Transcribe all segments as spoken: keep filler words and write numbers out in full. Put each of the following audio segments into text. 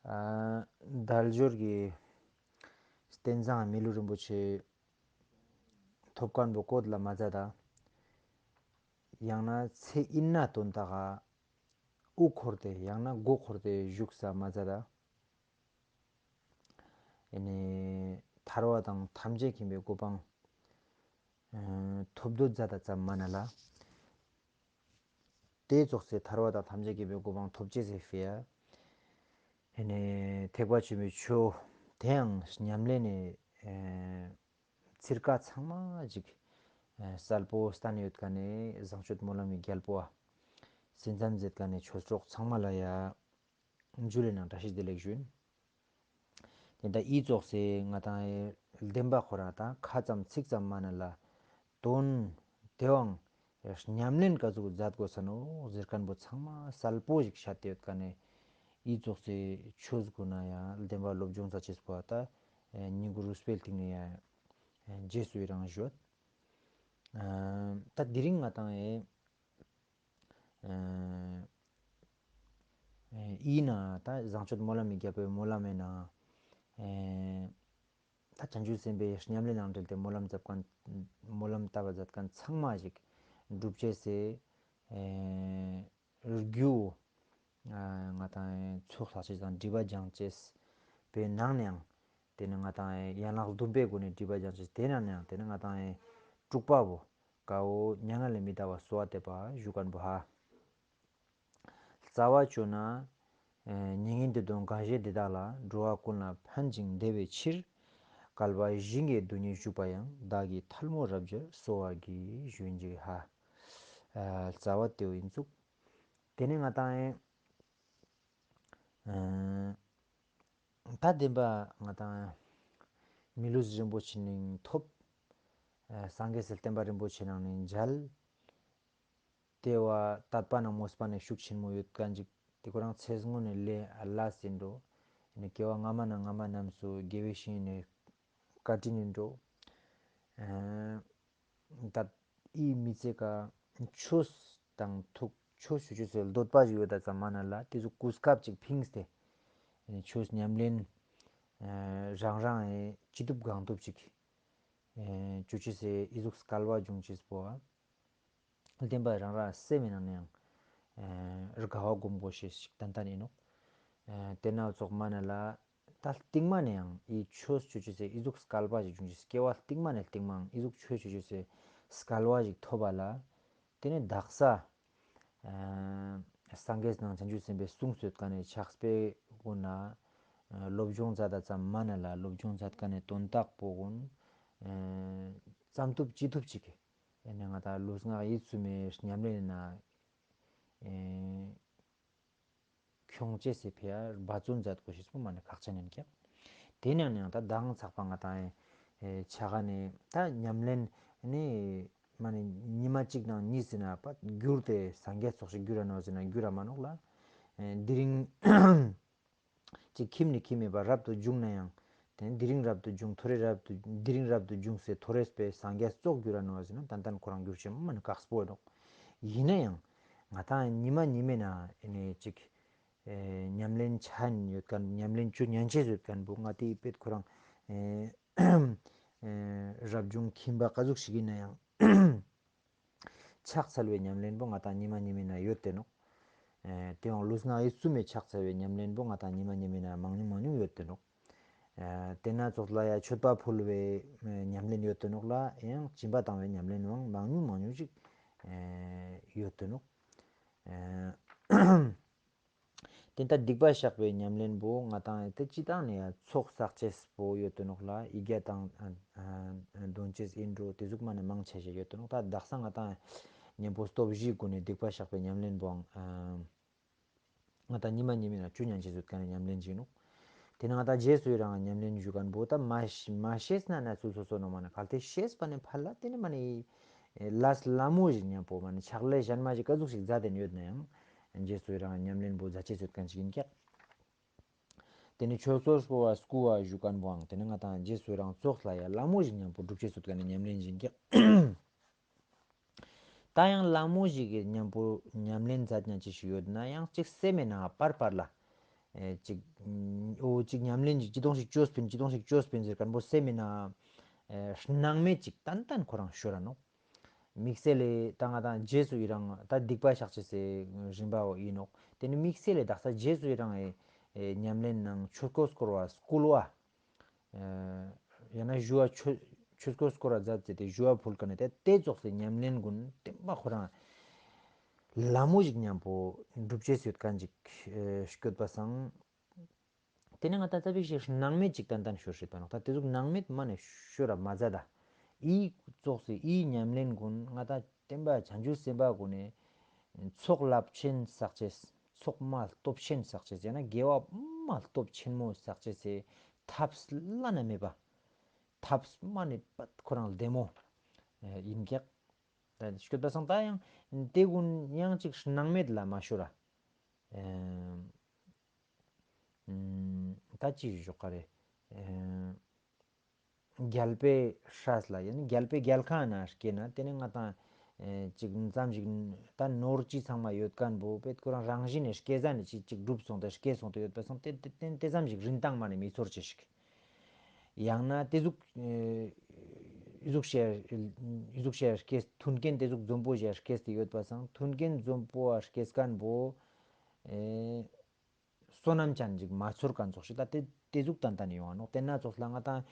ཨ་དལ་འབྱོར་གྱི་རྟེན་བཟང་མི་ལུས་རིན་པོ་ཆེ་ཐོབ་མཁན་པོ་བཀོད་ལ་མ་མཛད་ད། ཡང་ན་ཚེ་ཨིན་ན་དོན་དག་ག་དབུ་འཁོར་ཏེ་ཡང་ན་མགོ་འཁོར་ཏེ་བཞུགས་ས་མ་མཛད་ད། ཨེ་ནེ་ཐར་པ་དང་ཐམས་ཅད་མཁྱེན་པའི་གོ་འཕང་ཨ་ཐོབ་འདོད་མཛད་ད་ཙམ་མ་ན་ལ། དེ་ཙོགས་སེ་ཐར་པ་དང་ཐམས་ཅད་མཁྱེན་པའི་གོ་འཕང་ཐོབ་ཅེས་སི་ཕི་ཡ། ཨེ་ནེ་ཐེག་པ་ཆེན་པོའི་ཆོས་དེའང་ཉམས་ལེན་ནི་ཨེ་ཚིར་ཀ་ཚང་མ་ཅིག་ཨེ་གསལ་པོ་སྟན་ཡོད་མཁན་ནི་བཟང་སྤྱོད་སྨོན་ལམ་གྱི་རྒྱལ་པོ་ཨ་སེམས་ཙམ་མཛད་མཁན་ནི་ཆོས་གྲོགས་ཚང་མ་ལ་ཡ་འཇུ་ལེ་ནང་བཀྲ་ཤིས་བདེ་ལེགས་ཞུ་ཡིན། དེ་ད་ཨི་ཙོགས་སེ་ང་ཏང་ཨེ་བདེན་པ་ཁོ་རང་ད་ཁ་ཙམ་ཚིག་ཙམ་མ་ན་ལ་དོན་དེའང་ཉམས་ལེན་ག་ཟུག་མཛད་དགོས་ས་ནོག་ཟེར་མཁན་པོ་ཚང་མ་གསལ་པོ་ཞིག་ཤད་དེ་ཡོད་མཁན་ནི་ཨི་ཙོགས་སེ་ཆོས་གུན་ན་ཡང་བདེན་པ་སློབ་སྦྱོང་ས་ཅེས་པོ་ད་ཨེ་ཉིན་གུ་རུ་སྤེལ་ཐིང་ནས་ཡང་རྗེས་སུ་ཡི་རང་ཞུ་ཡོད། ཨ་ད་དེ་རིང་ང་ཏང་ཨེ་ཨ་ཨིན་ན་ད་བཟང་སྤྱོད་སྨོན་ལམ་མི་རྒྱལ་པོའི་སྨོན་ལམ་ཨིན་ན་ཨེ་ད་བྱང་ཆུབ་སེམས་དཔའི་ཉམས་ལེན་ནང་འབྲེལ་ཏེ་སྨོན་ལམ་བཏབ་མཁན་སྨོན་ལམ་བཏབ་པ་མཛད་མཁན་ཚང་མ་ཞིག་འགྲུབ་ཅེས་སི་ཨེ་རྒྱུ་ཨ་ང་ཏང་ཚོགས་ལྷག་ཅེས་དང་སྒྲིབ་པ་སྦྱང་ཅེས་པའི་ནང་ནའང་དེ་ནི་ང་ཏང་ཡན་ལག་བདུན་པའི་སྒོ་ནས་སྒྲིབ་པ་སྦྱང་ཅེས་དེ་ནང་ནའང་དེ་ནི་ང་ཏང་དྲུག་པ་བོ་ཀ་བོ་མྱ་ངན་ལས་མི་འདའ་བ་གསོལ་བ་འདེབས་པ་ཞུ་མཁན་པོ་ཧ། རྩ་བ་བཅོས་ན། ཨེ་མྱ་ངན་འདས་དང་གང་ཞིག་འདི་དག་ལ། འགྲོ་བ་ཀུན་ལ་ཕན་ཅིང་བདེ་བའི་ཕྱིར། བསྐལ་པ་ཞིང་གི་རྡུལ་སྙེད་བཞུགས་པ་ཡང་། བདག་གིས་ཐལ་མོ་རབ་བརྒྱར་གསོལ་བ་བགྱི། ཞུ་ཡིན་ཅིག་ཧ། ཨ་རྩ་བ་དེའོ་ཡིན་ཙུག། དེ་ནས་ང་ཏང་ཨེ་ཨ་ད་བདེན་པ་ང་ཏང་མི་ལུས་རིན་པོ་ཆེ་ནང་ཐོབ། ཨ་སངས་རྒྱས་སི་བསྟན་པ་རིན་པོ་ཆེ་ནང་ནས་མཇལ། དེ་བོ་དད་པ་ནང་མོས་པ་ནི་ཤུགས་ཆེན་མོ་ཡོད་མཁན་ཅིག། དེ་ཁོ་རང་ཚེ་སྔོན་ནས་ལས་ལས་ཟིན་འགྲོ། ཨེ་ནི་སྐྱེ་བ་སྔ་མ་ནས་སྔ་མ་རྣམས་སུ་དགེ་བའི་བཤེས་གཉེན་ནི་བཀའ་དྲིན་ཡིན་འགྲོ། ཨ་ད་ཨི་མི་ཚེ་ཀ་ཆོས་དང་ཐུག་ཆོས་ཞུ་ཆོས་སི་འདོད་པ་ཞིག་ཡོད་ད་ཙམ་མ་ན་ལ་དེ་ཚོ་གོ་སྐབས་ཅིག་ཕིངས་ཏེ་ཨེ་ནི་ཆོས་ཉམས་ལེན་ཨ་རང་རང་ཨེ་ཅི་ཐུབ་གང་ཐུབ་ཅིག་ཨེ་ཅོ་ཅེས་སི་ཨི་ཟུག་སྐལ་བ་འབྱུང་ཅེས་པོ་ཨ། བདེན་པ་རང་རང་སེམས་ནང་ནས་ཡང་ཨེ་དགའ་བ་སྒོམ་དགོས་ཤེས་ཤིག་ཏན་ཏན་ཡིན་ནོག། ཨེ་དེ་ན་ཙོགས་མ་ན་ལ་ད་རྟིང་མ་ནས་ཡང་ཨི་ཆོས་ཅོ་ཅེས་སི་ཨི་ཟུག་སྐལ་བ་ཞིག་འབྱུང་ཅེས། སྐྱེ་བ་རྟིང་མ་ནས་རྟིང་མའང་ཨི་ཟུག་ཆོས་ཅོ་ཅེས་སི་སྐལ་བ་ཞིག་ཐོབ་པ་ལ། དེ་ནས་དག་ས་ཨ་སངས་རྒྱས་དང་བྱང་ཆུབ་སེམས་དཔའི་གསུང་སོད་ཀ་ནས་ཕྱག་དཔེ་གུན་ན་ཨ་སློབ་སྦྱོང་མཛད་ད་ཙམ་མ་ན་ལ་སློབ་སྦྱོང་མཛད་ཀ་ནས་དོན་དག་པོ་གུན་ཨ་ཙམ་ཐུབ་ཅི་ཐུབ་ཅིག་གི་ཨེ་ནི་ང་ཏང་ལུས་ངག་ཡིད་གསུམ་མའི་ཉམས་ལེན་ན་ཨེ་ཁྱོང་ཅེས་སི་ཕི་ཡ་འབད་བརྩོན་མཛད་དགོས་ཤེས་པོ་མ་ནི་ཁག་ཅན་ཡིན་ཀྱག། དེ་ནང་ནས་ཡང་ད་མདང་ཚག་པ་ང་ཏང་ཨེ་ཆ་ག་ནས་ད་ཉམས་ལེན་ནི་མ་ནི་ཉི་མ་གཅིག་ནང་གཉིས་ཟིན་ན་པ་འགྱུར་ཏེ་སངས་རྒྱས་ཚོགས་ཤིག་འགྱུར་ར་ནོག་ཟེར་ན་འགྱུར་ར་མ་ནོག་ལ། ཨེ་དེ་རིང་ཅིག་ཁྱིམ་ནས་ཁྱིམ་མེད་པར་རབ་ཏུ་བྱུང་ན་ཡང་། དེ་དེ་རིང་རབ་ཏུ་བྱུང་། ཐོ་རེ་རབ་ཏུ་དེ་རིང་རབ་ཏུ་བྱུང་སྟེ་ཐོ་རེས་པའི་སངས་རྒྱས་ཙོགས་འགྱུར་ར་ནོག་ཟེར་ན་ཏན་ཏན་ཁོ་རང་འགྱུར་ཆེན་མོ་མ་ནི་ཁག་པོ་ཡིན་ནོག། ཡིན་ན་ཡང་ང་ཏང་ཉི་མ་ཉི་མའི་ནང་ཨེ་ནི་ཅིག་ཨེ་ཉམས་ལེན་ཆ་ཡོད་མཁན་ཉམས་ལེན་ཅོ་ཉན་ཅེས་ཡོད་མཁན་པོ་ང་ཏི་པེད་ཁོ་རང་ཨེ་ཨེ་རབ་བྱུང་ཁྱིམ་པ་ག་ཟུག་ཞིག་ཡིན་ན་ཡང་། ཕྱག་འཚལ་བའི་ཉམས་ལེན་པོ་ང་ཏང་ཉི་མ་ཉི་མའི་ནང་ཡོད་དེ་ནོག། ཨེ་དེའང་ལུས་ངག་ཡིད་གསུམ་མའི་ཕྱག་འཚལ་བའི་ཉམས་ལེན་པོ་ང་ཏང་ཉི་མ་ཉི་མའི་ནང་མང་ཉུང་མང་ཉུང་ཡོད་དེ་ནོག། ཨེ་དེ་ན་ཙོགས་ལ་ཡ་མཆོད་པ་ཕུལ་བའི་ཉམས་ལེན་ཡོད་དེ་ནོག་ལ་ཡང་སྦྱིན་པ་བཏང་བའི་ཉམས་ལེན་བོའང་མང་ཉུང་མང་ཉུང་ཅིག་ཨེ་ཡོད་དེ་ནོག། ཨེ་དེ་ལྟར་སྡིག་པ་བཤགས་པའི་ཉམས་ལེན་པོ་ང་ཏང་ཨེ་དེ་སྤྱི་བཏང་ནས་ཡང་ཚོགས་བསགས་ཅེས་པོ་ཡོད་དེ་ནོག་ལ། ཡིག་བརྒྱ་དང་ཨ་ཨ་འདོན་ཅེས་ཨིན་འགྲོ། དེ་ཟུག་མ་ནི་མང་ཆེ་ཞིག་ཡོད་དེ་ནོག། ད་དག་ས་ང་ཏང་གཉེན་པོ་སྟོབས་བཞིའི་སྒོ་ནས་སྡིག་པ་བཤགས་པའི་ཉམས་ལེན་པོའང་ཨ་ང་ཏང་ཉི་མ་ཉི་མའི་ནང་ཅོ་ཉན་ཅེས་ཡོད་མཁན་ནི་ཉམས་ལེན་ཅིག་ནོག། དེ་ནས་ང་ཏང་རྗེས་སུ་ཡི་རང་ཉམས་ལེན་ཞུ་མཁན་པོ་ད་མ་ཤེས་མ་ཤེས་ན་ན་ཚུལ་སོ་སོ་ནོག་མ་ནི་གལ་ཏེ་ཤེས་པ་ནི་ཕར་ལ་དེ་ནི་མ་ནི་ལས་སླ་མོ་ཞིག་མཉམ་པོ་མ་ནི་ཕྱག་ལས་གཞན་མ་ཞིག་ག་ཟུག་ཞིག་མཛད་དེ་ཡོད་ན་ཡང་རྗེས་སུ་ཡི་རང་ཉམས་ལེན་པོ་མཛད་ཅེས་ཡོད་མཁན་ཞིག་ཡིན་ཀྱག། དེ་ནི་ཆོས་ཚོགས་སྤོ་བ་སྐུ་བ་ཞུ་མཁན་པོའང་དེ་ནི་ང་ཏང་རྗེས་སུ་ཡི་རང་ཚོགས་ལ་ཡ་སླ་མོ་ཞིག་མཉམ་པོ་སྒྲུབ་ཅེས་ཡོད་མཁན་ནི་ཉམས་ལེན་ཞིག་ཡིན་ཀྱག། ད་ཡང་སླ་མོ་ཞིག་གི་མཉམ་པོ་ཉམས་ལེན་མཛད་ཉན་ཅེས་ཞིག་ཡོད་ན་ཡང་ཅིག་སེམས་མེད་ན་པར་པར་ལ་ ཨེ་ཅིག་ཨོ་ཅིག་ཉམས་ལེན་ཅིག་ཅི་དོང་ཞིག་ཅོས་པིན་ཅི་དོང་ཞིག་ཅོས་པིན་ཟེར་ཁན་བོ་སེམས་མེད་ན་ཨེ་སྣང་མེད་ཅིག་ཏན་ཏན་ཁོ་རང་ཤོར་ར་ནོག། དམིགས་བསལ་ལེ་ད་ང་དང་རྗེས་སུ་ཡི་རང་ད་སྡིག་པ་བཤགས་ཅེས་སི་རིམ་པ་བོ་ཡིན་ནོག། དེ་ནི་དམིགས་བསལ་ལེ་དག་ས་རྗེས་སུ་ཡི་རང་ཨེ་ཨེ་ཉམས་ལེན་ནང་ཆོས་འཁོར་བསྐོར་བ་བསྐུལ་བ། ཨེ་ཡང་ན་ཞུ་བ་ཆོས་ཆོས་འཁོར་བསྐོར་བ་མཛད་ཅེས་ཏེ་ཞུ་བ་ཕུལ་ཁན་ནི་ཏེ་ཏེ་ཙོགས་སི་ཉམས་ལེན་གུན་བསྟན་པ་ཁོ་རང་ལ་མོ་ཞིག་ཉམ་པོ་སྒྲུབ་ཅེས་ཡོད་ཁན་ཅིག་ཨེ་སྐྱོད་པ་སང་། ཏེ་ནེ་ང་དང་ཙ་པིག་ཞིག་སྣང་མེད་ཅིག་ཏན་ཏན་ཤོར་ཤེས་པ་ནོག། ད་ཏེ་ཟུག་སྣང་མེད་མ་ནེ་ཤོར་ར་མ་ཛད་ད། འི་ཙོགས་སི་འི་ཉམས་ལེན་གུན་ང་དང་བསྟན་པ་བྱང་ཆུབ་སེམས་དཔའ་གུན་ནི་ཚོགས་རླབས་ཆེན་བསགས་ཅེས། ཚོགས་མ་སྟོབས་ཆེན་བསགས་ཅེས་ཡང་ན་དགེ་བ་མ་སྟོབས་ཆེན་མོ་བསགས་ཅེས་སི་ཐབས་བླ་ན་མེད་པ། ཐབས་མ་ནེ་པད་ཁོ་རང་ལྡེ་མོ་ཨེ་ཡིན་ཀྱག། ད་སྐྱོད་པ་སང་ད་ཡང་ཏེ་གུན་ཡང་ཅིག་སྣང་མེད་ལ་མ་ཤོར་ར། ཨེ་ད་ཅི་ཞུ་ཞོག་ག་རེ། ཨེ་རྒྱལ་པོའི་སྲས་ལ་ཡང་རྒྱལ་པོའི་རྒྱལ་ཁང་ན་སྐྱེས་ན་ཏེ་ནེ་ང་དང་ཨེ་ཅིག་ཙམ་ཞིག་ད་ནོར་ཅི་ཚང་མ་ཡོད་ཁན་བོ་པད་ཁོ་རང་རང་བཞིན་ནེ་སྐྱེ་ཟ་ནེ་ཅི་ཅིག་གྲུབ་སོང་སྟེ་སྐྱེ་སོང་སྟེ་ཡོད་པ་སང་ཏེ་ཏེ་ཏེ་ཙམ་ཞིག་རིན་ཐང་མ་ནེ་མི་ཚོར་ཅེས་ཤིག། ཡང་ན་ཏེ་ཟུག་ཨེ་ཨི་ཟུག་ཞིག་ཨི་ཟུག་ཞིག་སྐྱེས་མཐུན་རྐྱེན་ཏེ་ཟུག་འཛོམས་པོ་ཞིག་སྐྱེས་ཏེ་ཡོད་པ་སང་མཐུན་རྐྱེན་འཛོམས་པོ་སྐྱེས་ཁན་བོ་ཨེ་བསོད་ནམས་ཅན་ཅིག་མ་ཚོར་ཁན་ཙོགས་ཤིག་ད་ཏེ་ཏེ་ཟུག་ཏན་ཏན་ཡོང་ང་ནོག། ཏེ་ན་ཙོགས་ལ་ང་དང་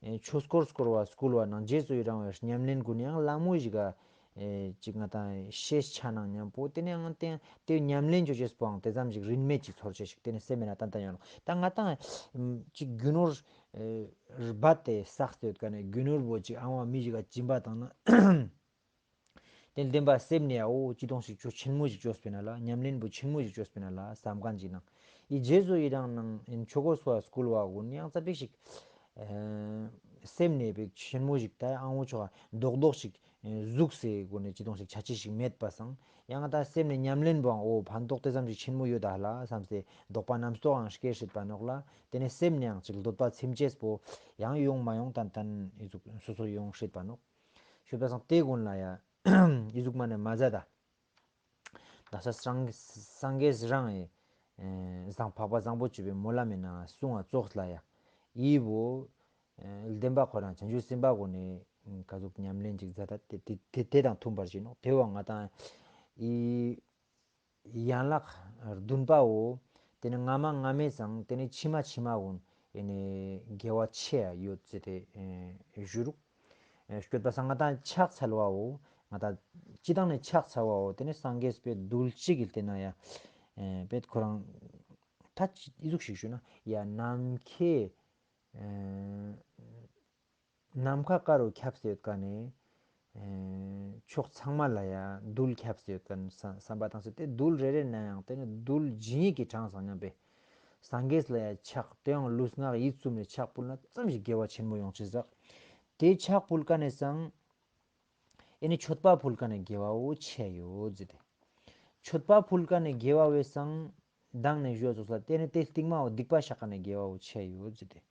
ཨེ་ཆོས་འཁོར་བསྐོར་བ་བསྐུལ་བ་ནང་རྗེས་སུ་ཡི་རང་བའི་ཉམས་ལེན་གུན་ཡང་ལ་མོ་ཞིག་ག་ཨེ་ཅིག་ང་དང་ཤེས་ཆ་ནང་ཉམ་པོ་ཏེ་ནེ་ཡང་ཏེ་ཏེ་ཉམས་ལེན་ཅོ་ཅེས་པོའང་ཏེ་ཙམ་ཞིག་རིན་མེད་ཅིག་ཚོར་ཅེས་ཤིག་ཏེ་ནེ་སེམས་མེད་ན་ཏན་ཏན་ཡོང་ནོག། ད་ང་དང་ཅིག་རྒྱུ་ནོར་ཨེ་རྦད་དེ་བསགས་ཏེ་ཡོད་ཁན་ནི་རྒྱུ་ནོར་བོ་ཅིག་ཨང་བ་མི་ཞིག་ག་སྦྱིན་པ་བཏང་ན། ཏེ་བདེན་པ་སེམས་ནེ་ཡ་འོ་ཅི་དོང་ཞིག་ཆོས་ཆེན་མོ་ཞིག་ཅོས་པིན་ན་ལ་ཉམས་ལེན་བོ་ཆེན་མོ་ཞིག་ཅོས་པིན་ན་ལ་བསམ་ཁན་ཅིག་ནང་འི་རྗེས་སུ་ཡི་རང་ནང་ཨིན་ཆོས་འཁོར་བསྐུལ་བ་གུན་ཡང་ཙ་པིག་ཞིག་ཨེ་སེམས་ནེ་པིག་ཆེན་མོ་ཞིག་ད་ཨང་འོ་ཆོག་རྡོག་རྡོག་ཞིག་ཨེ་ཟུག་སེ་གུན་ནེ་ཅི་དོང་ཞིག་ཆ་ཅེས་ཞིག་མེད་པ་སང་ཡང་ད་སེམས་ནེ་ཉམས་ལེན་བོའང་འོ་ཕན་ཐོགས་ཏེ་ཙམ་ཞིག་ཆེན་མོ་ཡོད་ད་ལ་བསམ་སེ་དོགས་པ་རྣམ་རྟོག་ཡང་སྐྱེ་སྲིད་པ་ནོག་ལ། ཏེ་ནེ་སེམས་ནེ་ཡང་ཅིག་འདོད་པ་ཚིམ་ཅེས་པོ་ཡང་ཡོང་མ་ཡོང་ཏན་ཏན་འི་ཟུག་སོ་སོ་ཡོང་སྲིད་པ་ནོག། ཞུ་བ་སང་ཏེ་གུན་ལ་ཡ་འི་ཟུག་མ་ནེ་མ་ཛད་ད། དག་ས་སངས་སངས་རྒྱས་རང་ཨེ་བཟང་འཕགས་པ་བཟང་པོ་སྤྱོད་པའི་སྨོན་ལམ་མེ་ནང་གསུང་བ་ཙོགས་ལ་ཡ་འི་བོ་ཨེ་བདེན་པ་ཁོ་རང་བྱང་ཆུབ་སེམས་དཔའ་གུན་ནི་ག་ཟུག་ཉམས་ལེན་ཅིག་མཛད་ད་ཏེ་ཏེ་ཏེ་ཏེ་དང་མཐུན་པར་བྱིན་ནོག། ཏེ་བོ་ང་དང་འི་ཡན་ལག་བདུན་པའོ། ཏེ་ནེ་སྔ་མ་སྔ་མའི་སང་ཏེ་ནེ་ཕྱི་མ་ཕྱི་མ་གུན་ཨེ་ནེ་དགེ་བ་ཆེ་ཡ་ཡོད་ཟེར་ཏེ་ཨེ་ཞུ་རུག། ཨེ་སྐྱོད་པ་སང་ང་དང་ཕྱག་འཚལ་བའོ། ང་དང་སྤྱི་བཏང་ནེ་ཕྱག་འཚལ་བའོ། ཏེ་ནེ་སངས་རྒྱས་པའི་རྡུལ་གཅིག་གི་ཏེ་ན་ཡ་ཨེ་པེད་ཁོ་རང་ད་ཅི་འི་ཟུག་ཞིག་ཞུ་ན་ཡ་ནམ་མཁའི་ཨེ་ནམ་མཁའ་ཀ་རུ་ཁྱབ་སྟེ་ཡོད་ཁན་ནི་ཨེ་ཕྱོགས་ཚང་མ་ལ་ཡ་རྡུལ་ཁྱབ་སྟེ་ཡོད་ཁན་བསམ་བསམ་པ་བཏང་སྟེ་ཏེ་རྡུལ་རེ་རེ་ན་ཡང་ཏེ་ནེ་རྡུལ་ཇི་སྙེད་ཀྱི་གྲངས་སུ་མཉམ་པའི་སངས་རྒྱས་ལ་ཡ་ཕྱག་ཏེ་ཡང་ལུས་ངག་ཡིད་གསུམ་ནེ་ཕྱག་ཕུལ་ན་ཙམ་ཞིག་དགེ་བ་ཆེན་མོ་ཡོང་ཅེས་ཟེར། ཏེ་ཕྱག་ཕུལ་ཁན་ནི་སང་ཨེ་ནེ་མཆོད་པ་ཕུལ་ཁན་ནི་དགེ་བ་བོ་ཆེ་ཡོད་ཟེར་ཏེ། མཆོད་པ་ཕུལ་ཁན་ནི་དགེ་བ་བོའི་སང་མདང་ནེ་ཞུ་བ་ཙོགས་ལ་ཏེ་ནེ་ཏེ་སྟིང་མའོ་སྡིག་པ་བཤགས་ཁན་ནི་དགེ་བ་བོ་ཆེ་ཡོད་ཟེར་ཏེ།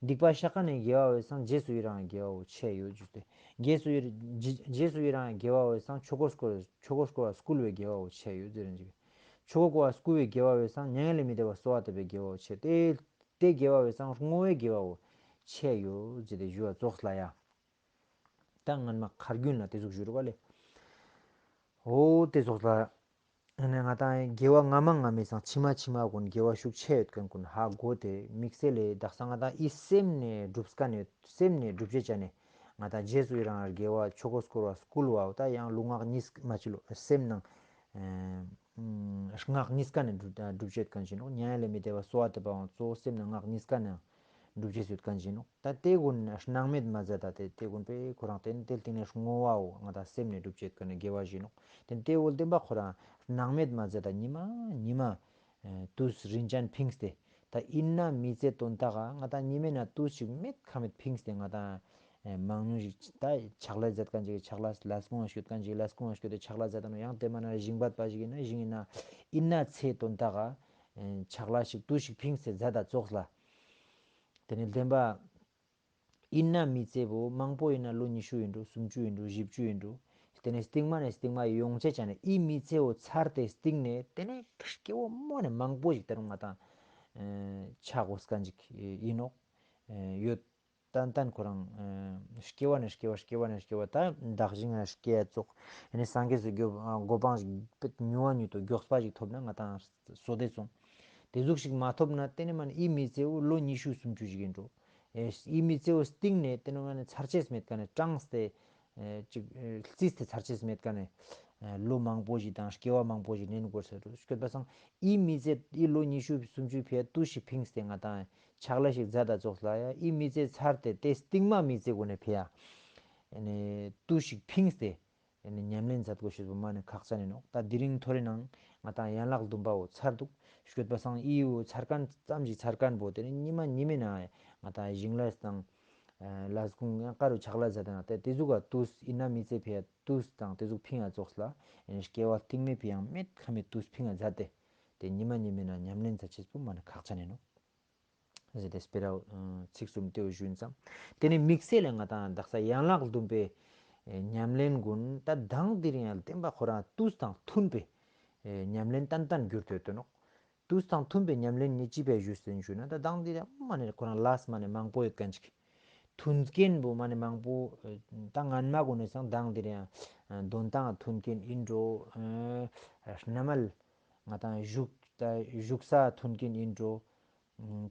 སྡིག་པ་བཤགས་ཁན་ནི་དགེ་བ་བོའི་སང་རྗེས་སུ་ཡི་རང་དགེ་བ་བོ་ཆེ་ཡོད་ཟེར་ཏེ། རྗེས་སུ་ཡི་རྗེས་རྗེས་སུ་ཡི་རང་དགེ་བ་བོའི་སང་ཆོས་འཁོར་བསྐོར་ཆོས་འཁོར་བསྐོར་བ་བསྐུལ་བའི་དགེ་བ་བོ་ཆེ་ཡོད་ཟེར་རན་ཅིག། ཆོས་འཁོར་བསྐོར་བ་བསྐུལ་བའི་དགེ་བ་བོའི་སང་མྱ་ངན་ལས་མི་འདའ་བར་གསོལ་བ་བཏབ་པའི་དགེ་བ་བོ་ཆེ། ཏེ་ཏེ་དགེ་བ་བོའི་སང་བསྔོ་བའི་དགེ་བ་བོ་ཆེ་ཡོད་ཟེར་ཏེ་ཞུ་བ་ཙོགས་ལ་ཡ། ད་སྔན་མ་ཁ་རྒྱུན་ལ་ཏེ་ཟུག་ཞུ་རུག་པ་ལེ། འོ་ཏེ་ཙོགས་ལ། ཨ་ནེ་ང་དང་དགེ་བ་སྔ་མ་སྔ་མའི་སང་ཕྱི་མ་ཕྱི་མ་གུན་དགེ་བ་ཤུགས་ཆེ་ཡོད་ཁན་གུན་ཧ་གོ་སྟེ་དམིགས་བསལ་ལེ་དག་ས་ང་དང་འི་སེམས་ནེ་སྒྲུབ་ཁན་ནི་སེམས་ནེ་སྒྲུབ་བྱེད་ཅན་ནི་ང་དང་རྗེས་སུ་ཡི་རང་དགེ་བ་ཆོས་འཁོར་བསྐོར་བ་བསྐུལ་བའོ། ད་ཡང་ལུས་ངག་གཉིས་མ་ཅི་ལོ་སེམས་ནང་ཨེ་ངག་གཉིས་ཀ་ནེ་སྒྲུབ་སྒྲུབ་བྱེད་ཁན་ཞིག་ནོག། མྱ་ངན་ལས་མི་འདའ་བར་གསོལ་བ་བཏབ་པའང་གཙོ་བོ་སེམས་ནང་ངག་གཉིས་ཀ་ནེ་སྒྲུབ་བྱེད་ཡོད་ཁན་ཞིག་ནོག། ད་ཏེ་གུན་སྣང་མེད་མ་མཛད་ད་ཏེ་ཏེ་གུན་པེ་ཁོ་རང་ཏེ་ནེ་ཏེ་སྟིང་ནེ་བསྔོ་བའོ་ང་དང་སེམས་ནེ་སྒྲུབ་བྱེད་ཁན་ནི་དགེ་བ་ཞིག་ནོག། ཏེ་ཏེ་འོ་བདེན་པ་ཁོ་རང་སྣང་མེད་མ་མཛད་ད་ཉི་མ་ཉི་མ་ཨེ་དུས་རིན་ཅན་ཕིངས་ཏེ་ད་ཨིན་ན་མི་ཚེ་དོན་དག་ག་ང་དང་ཉི་མའི་ནང་དུས་ཤིག་མེད་ཁ་མེད་ཕིངས་ཏེ་ང་དང་ཨེ་མང་ཉུང་ཞིག་ད་ཕྱག་ལས་མཛད་ཁན་ཅིག་ཕྱག་ལས་ལས་ཁུངས་ལ་སྐྱོད་ཁན་ཅིག་ལས་ཁུངས་ལ་སྐྱོད་དེ་ཕྱག་ལས་མཛད་ད་ནོག། ཡང་ཏེ་མ་ན་ཞིང་པ་པ་ཞིག་ཨིན་ན་ཞིང་ཨིན་ན་ཨིན་ན་ཚེ་དོན་དག་ག་ཨེ་ཕྱག་ལས་ཤིག་དུས་ཤིག་ཕིངས་ཏེ་མཛད་ད་ཙོགས་ལ། ཏེ་ནེ་བདེན་པ་ཨིན་ན་མི་ཚེ་བོ་མང་པོ་ཨིན་ན་ལོ་ཉི་ཤུ་ཨིན་འགྲོ་སུམ་ཅུ་ཨིན་འགྲོ་བཞི་བཅུ་ཨིན་འགྲོ། ཏེ་ནེ་སྟིང་མ་ནེ་སྟིང་མ་ཡོང་ཅེས་ཅན་ནི་འི་མི་ཚེ་བོ་ཚར་ཏེ་སྟིང་ནེ་ཏེ་ནེ་སྐྱེ་བོ་མོ་ནེ་མང་པོ་ཞིག་ད་རུང་ང་དང་ ཆ་གོས་ཀ་ཅིག་ཨིན་ནོག། ཡོད། ཏན་ཏན་ཁོ་རང་སྐྱེ་བ་ནས་སྐྱེ་བ་སྐྱེ་བ་ནས་སྐྱེ་བ་ད་བདག་གཞན་ལ་སྐྱེ་ཡ་ཙོགས། ཨེ་ནི་སངས་རྒྱས་སི་གོ་འཕང་ཞིག་ཉུང་བ་ཉུང་དུ་མགྱོགས་པ་ཞིག་ཐོབ་ན་ང་ཏང་བསོད་བདེ་སོང་། དེ་ཟུག་ཞིག་མ་ཐོབ་ན་དེ་ནས་མ་ནི་ཨི་མི་ཚེ་བོ་ལོ་ཉི་ཤུ་སུམ་ཅུ་ཞིག་ཨིན་འགྲོ། ཨེ་ཨི་མི་ཚེ་བོ་སྟིང་ནས་དེ་ནས་མ་ནི་ཚར་ཅེས་མེད་ཀ་ནས་གྲངས་ཏེ་ཨེ་ཅིག་ཨེ་རྩིས་ཏེ་ཚར་ཅེས་མེད་ཀ་ནས་ཨེ་ལོ་མང་པོ་ཞིག་དང་སྐྱེ་བ་མང་པོ་ཞིག་ལེན་དགོས་ཟེར་རོ། སྐྱོད་པ་སང་ཨི་མི་ཚེ་ཨི་ལོ་ཉི་ཤུ་སུམ་ཅུ་ཕི་ཡ་ཏུས་ཤིག་ཕིངས་ཏེ་ང་ཏང་ཕྱག་ལས་ཤིག་མཛད་ད་ཙོགས་ལ་ཡ་ཨི་མི་ཚེ་ཚར་ཏེ་དེ་སྟིང་མ་མི་ཚེ་གུན་ནས་ཕི་ཡ་ཨེ་ནི་ཏུས་ཤིག་ཕིངས་ཏེ་ཨེ་ནི་ཉམས་ལེན་མཛད་དགོས་ཤེས་པོ་མ་ནི་ཁག་ཅན་ཨིན་ནོག། ད་དེ་རིང་ཐོ་རེ་ནང་ང་ཏང་ཡན་ལག་བདུན་པ་བོ་ཚར་འདུག། སྐྱོད་པ་སང་ཨི་བོ་ཚར་མཁན་ཙམ་ཞིག་ཚར་མཁན་བོ་དེ་ནི་ཉི་མ་ཉི་མའི་ནང་ང་ཏང་ཞིང་ལས་དང་ཨ་ལས་ཁུངས་ཡང་ཀ་རུ་ཕྱག་ལས་མཛད་དང་དེ་དེ་ཟུག་ག་ཏུས་ཨིན་ན་མི་ཚེ་ཕི་ཡ་ཏུས་དང་དེ་ཟུག་ཕིང་ང་ཙོགས་ལ་ཨེ་ནི་སྐྱེ་བ་སྟིང་མའི་ཕི་ཡ་མེད་ཁ་མེད་ཏུས་ཕིང་ང་མཛད་དེ་དེ་ཉི་མ་ཉི་མའི་ནང་ཉམས་ལེན་མཛད་ཅེས་པོ་མ་ནི་ཁག་ཅན་ཨིན་ནོག། ཟེར་ཏེ་སྤེ་ར་ཚིག་གསུམ་དེ་བོ་ཞུ་ཡིན་ཙང་། དེ་ནས་དམིགས་བསལ་ལས་ང་ཏང་དག་ས་ཡན་ལག་བདུན་པའི་ཨེ་ཉམས་ལེན་གུན་ད་དང་དེ་རིང་ཡང་བདེན་པ་ཁོ་རང་ཏུས་དང་མཐུན་པའི་ཨེ་ཉམས་ལེན་ཏན་ཏན་གྱུར་ཏེ་ཡོད་དོ་ནོག། ཏུས་དང་མཐུན་པའི་ཉམས་ལེན་ནི་ཅི་ཕི་ཞུས་ཟེར་ཞུ་ན་ད་དང་དེ་རིང་མ་ནི་ཁོ་རང་ལས་མ་ནི་མང་པོ་ཡོད་མཁན་ཅིག། མཐུན་རྐྱེན་པོ་མ་ནི་མང་པོ་ཨེ་ད་སྔན་མ་གུན་ནས་སང་དང་དེ་རིང་ཡང་འདོན་སྟངས་མཐུན་རྐྱེན་ཨིན་འགྲོ། ཨེ་སྣ་མལ་ང་ཏང་བཞུགས་ད་བཞུགས་ས་མཐུན་རྐྱེན་ཨིན་འགྲོ།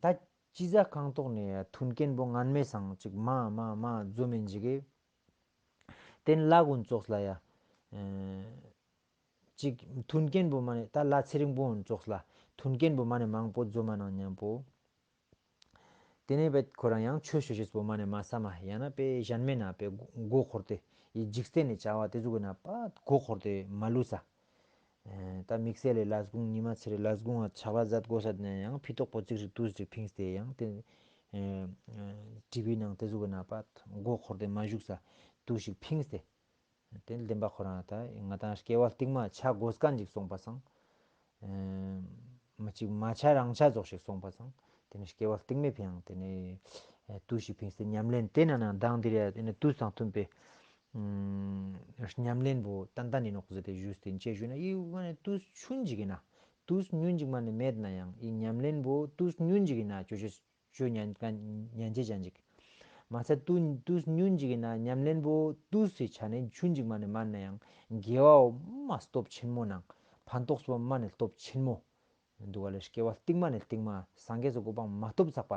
ད་ཅི་ཟ་ཁང་ཐོག་ནས་མཐུན་རྐྱེན་པོ་སྔན་མའི་སང་ཅིག་མ་མ་མ་འཛོམས་མེན་ཅིག་གི། དེན་ལ་གུན་ཙོགས་ལ་ཡ། ཨེ་ཅིག་མཐུན་རྐྱེན་པོ་མ་ནི་ད་ལ་ཚེ་རིང་པོ་གུན་ཙོགས་ལ་མཐུན་རྐྱེན་པོ་མ་ནི་མང་པོ་འཛོམས་མ་ནང་མཉམ་པོ། དེ་ནས་བེད་ཁོ་རང་ཡང་ཆོས་ཞུ་ཤེས་པོ་མ་ནི་མ་ས་མ་ཡང་ན་པེ་གཞན་མེད་ན་པེ་མགོ་འཁོར་ཏེ་ཡི་འཇིག་རྟེན་ནི་བྱ་བ་དེ་ཟུག་གི་ན་པ་མགོ་འཁོར་ཏེ་མ་ལུས་ས། ཨེ་ད་དམིགས་བསལ་ལས་ལས་གུང་ཉི་མ་ཚེ་རེ་ལས་གུང་ང་ཕྱག་ལས་མཛད་དགོས་ས་ན་ཡང་ཕི་ཏོག་པོ་ཅིག་རིག་ཏུས་ཅིག་ཕིངས་ཏེ་ཡང་དེ་ཨེ་ཨེ་ཊི་བི་ནང་དེ་ཟུག་གི་ན་པ་མགོ་འཁོར་ཏེ་མ་བཞུགས་ས་ཏུས་ཤིག་ཕིངས་ཏེ་དེ་བདེན་པ་ཁོ་རང་ད་ང་ཏང་སྐྱེ་བ་སྟིང་མ་ཆ་དགོས་མཁན་ཅིག་སོང་པ་སང་། ཨེ་མ་ཅིག་མ་ཆ་རང་ཆ་ཙོགས་ཤིག་སོང་པ་སང་། དེ་ནས་སྐྱེ་བ་སྟིང་མའི་ཕི་ཡ་དེ་ནས་ཨེ་ཏུས་ཤིག་ཕིངས་ཏེ་ཉམས་ལེན་དེ་ན་ནང་དང་དེ་རེ་དེ་ནས་ཏུས་དང་མཐུན་པའི་ཨུམ་ཉམས་ལེན་པོ་ཏན་ཏན་ཨིན་ནོག་ཟེར་ཏེ་ཞུས་ཏེ་ཅེས་ཞུས་ན་ཨི་མ་ནི་ཏུས་ཆུན་ཅིག་ཨིན་ན་ཏུས་ཉུན་ཅིག་མ་ནི་མེད་ན་ཡང་ཨི་ཉམས་ལེན་པོ་ཏུས་ཉུན་ཅིག་ཨིན་ན་ཅོ་ཅེས་ཅོ་ཉན་ཉན་ཅེས་ཅན་ཅིག་མ་ཚད་ཏུས་ཏུས་ཉུན་ཅིག་ཨིན་ན་ཉམས་ལེན་པོ་ཏུས་སི་ཆ་ནས་ཆུན་ཅིག་མ་ནི་མན་ན་ཡང་དགེ་བའོ་མ་སྟོབས་ཆེན་མོ་ནང་ཕན་ཐོགས་པོ་མ་ནི་སྟོབས་ཆེན་མོ། འདུག་ག་ལས་སྐྱེ་བ་སྟིང་མ་ནས་སྟིང་མ་སངས་རྒྱས་སི་གོ་འཕང་མ་ཐོབ་ཚག་པ།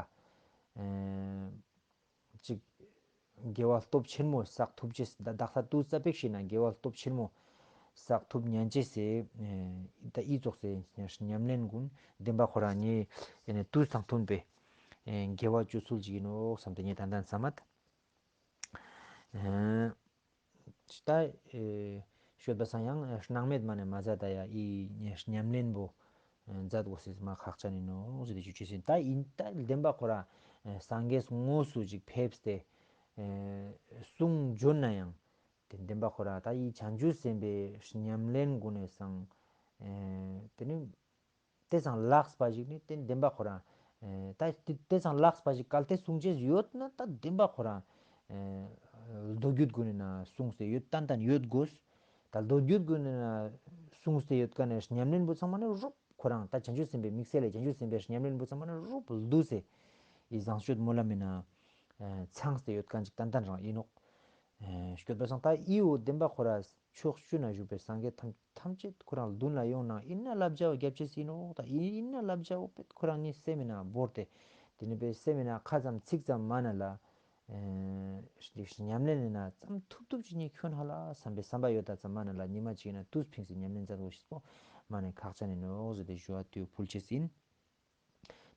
ཨེ་ཅིག་དགེ་བ་སྟོབས་ཆེན་མོ་བསགས་ཐུབ་ཅེས་ད་དག་ས་ཏུས་ཙ་པིག་ཤིག་ན་དགེ་བ་སྟོབས་ཆེན་མོ་བསགས་ཐུབ་ཉན་ཅེས་སི་ཨེ་ད་ཨི་ཙོགས་སི་ཉམས་ལེན་གུན་བདེན་པ་ཁོ་རང་ཉིད་ཨེ་ནི་ཏུས་དང་མཐུན་པའི་ཨེ་དགེ་བ་ཅོ་ཚུལ་ཅིག་ཨིན་ནོག་བསམ་སྟེ་ངས་ཏན་ཏན་བསམ་མད། ཨེ་ད་ཨེ་ཤོད་པ་སང་ཡང་སྣང་མེད་མ་ནས་མ་ཟ་ད་ཡ་ཨི་ཉམས་ལེན་པོ་ཨེ་མཛད་དགོས་སི་མ་ཁག་ཅན་ཨིན་ནོག་ཟེར་ཏེ་ཞུ་ཅེས་ཨིན། ད་ཨིན་ད་བདེན་པ་ཁོ་རང་ཨེ་སངས་རྒྱས་དངོས་སུ་ཅིག་ཕེབས་ཏེ་ཨེ་གསུང་བྱོན་ན་ཡང་དེ་བདེན་པ་ཁོ་རང་ད་ཨི་བྱང་ཆུབ་སེམས་དཔའི་ཉམས་ལེན་གུན་ནས་སང་ཨེ་དེ་ནི་དེ་སང་ལགས་པ་ཞིག་ནི་དེ་བདེན་པ་ཁོ་རང་། ཨེ་ད་དེ་དེ་སང་ལགས་པ་ཞིག་གལ་ཏེ་གསུང་ཅེས་ཡོད་ན་ད་བདེན་པ་ཁོ་རང་། ཨེ་མདོ་རྒྱུད་གུན་ནི་ན་གསུངས་ཏེ་ཡོད་ཏན་ཏན་ཡོད་དགོས། ད་མདོ་རྒྱུད་གུན་ནི་ན་གསུངས་ཏེ་ཡོད་མཁན་ནི་ཉམས་ལེན་པོ་ཚང་མ་ནི་རུབ་ཁོ་རང་ད་བྱང་ཆུབ་སེམས་དཔའི་དམིགས་བསལ་ལས་བྱང་ཆུབ་སེམས་དཔའི་ཉམས་ལེན་པོ་ཚང་མ་ནི་རུབ་བསྡུས་ཏེ་ཨི་བཟང་སྤྱོད་སྨོན་ལམ་མི་ན་ཨེ་ཚང་སྟེ་ཡོད་མཁན་ཅིག་ཏན་ཏན་རང་ཨིན་ནོག། ཨེ་སྐྱོད་པ་སང་ད་ཨི་བོ་བདེན་པ་ཁོ་རང་ཕྱོགས་བཅུ་ན་བཞུགས་པའི་སངས་རྒྱས་ཐམས་ཐམས་ཅད་ཁོ་རང་མདུན་ལ་ཡོང་ན་ཨིན་ན་བསླབ་བྱ་བོ་རྒྱབ་ཅེས་ཨིན་ནོག། ད་ཨིན་ན་བསླབ་བྱ་བོ་པེད་ཁོ་རང་ཉིད་སེམས་མི་ན་བོར་ཏེ་དེ་ནི་པེ་སེམས་མི་ན་ཁ་ཙམ་ཚིག་ཙམ་མ་ན་ལ་ཨེ་ཉམས་ལེན་ནི་ན་ཙམ་ཐུབ་ཐུབ་ཅིག་ཉིད་ཁྱོན་ཧ་ལ་བསམ་པའི་བསམ་པ་ཡོད་ད་ཙམ་མ་ན་ལ་ཉི་མ་ཅིག་ན་ཏུས་ཕིངས་སེ་ཉམས་ལེན་མཛད་དགོས་ཤེས་པོ་མ་ནི་ཁག་ཅན་ཨིན་ནོག་ཟེར་ཏེ་ཞུ་བ་དེ་ཕུལ་ཅེས་ཨིན།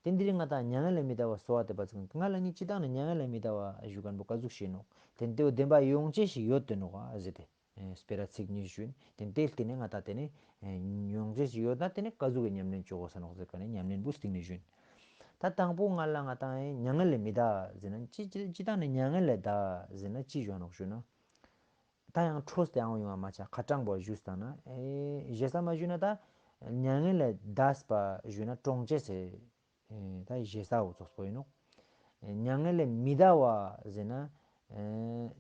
དེ་འདི་རིང་ང་ཏང་མྱ་ངན་ལས་མི་འདའ་བ་གསོལ་བ་འདེབས་པ་ཙམ་ང་ལ་ནི་ཅི་དང་ནི་མྱ་ངན་ལས་མི་འདའ་བ་ཞུ་མཁན་པོ་ག་ཟུག་ཞིག་ནོག། དེ་འདི་བོ་བདེན་པ་ཡོང་ཅེས་ཞིག་ཡོད་དེ་ནོག་ཨ་ཟེར་ཏེ། ཨེ་སྤེ་ར་ཚིག་གཉིས་ཞུ་ཡིན། དེ་འདི་ལྟེ་ནས་ང་ཏང་དེ་ནི་ཨེ་ཡོང་ཅེས་ཞིག་ཡོད་ན་དེ་ནི་ག་ཟུག་གི་ཉམས་ལེན་བཅོ་དགོས་ས་ནོག་ཟེར་མཁན་ནི་ཉམས་ལེན་པོ་སྟིང་ནས་ཞུ་ཡིན། ད་དང་པོ་ང་ལ་ང་ཏང་ཨེ་མྱ་ངན་ལས་མི་འདའ་ཟེར་ན་ཅི་ཅི་ཅི་དང་ནི་མྱ་ངན་ལས་འདའ་ཟེར་ན་ཅི་ཞུ་ནོག་ཞུ་ན། ད་ཡང་འཕྲོས་ཏེ་ཡང་ཡོང་བ་མ་ཆ་ཁ་དྲང་པོ་ཞུས་ཏང་ན་ཨེ་ཞེ་ས་མ་ཞུས་ན་ད་མྱ་ངན་ལས་འདས་པ་ཞུས་ན་གྲོངས་ཅེས་སི་ཨེ་ད་ཞེ་ས་བོ་ཙོགས་པོ་ཡིན་ནོག། ཨེ་མྱ་ངན་ལས་མི་འདའ་བ་ཟེར་ན་ཨེ་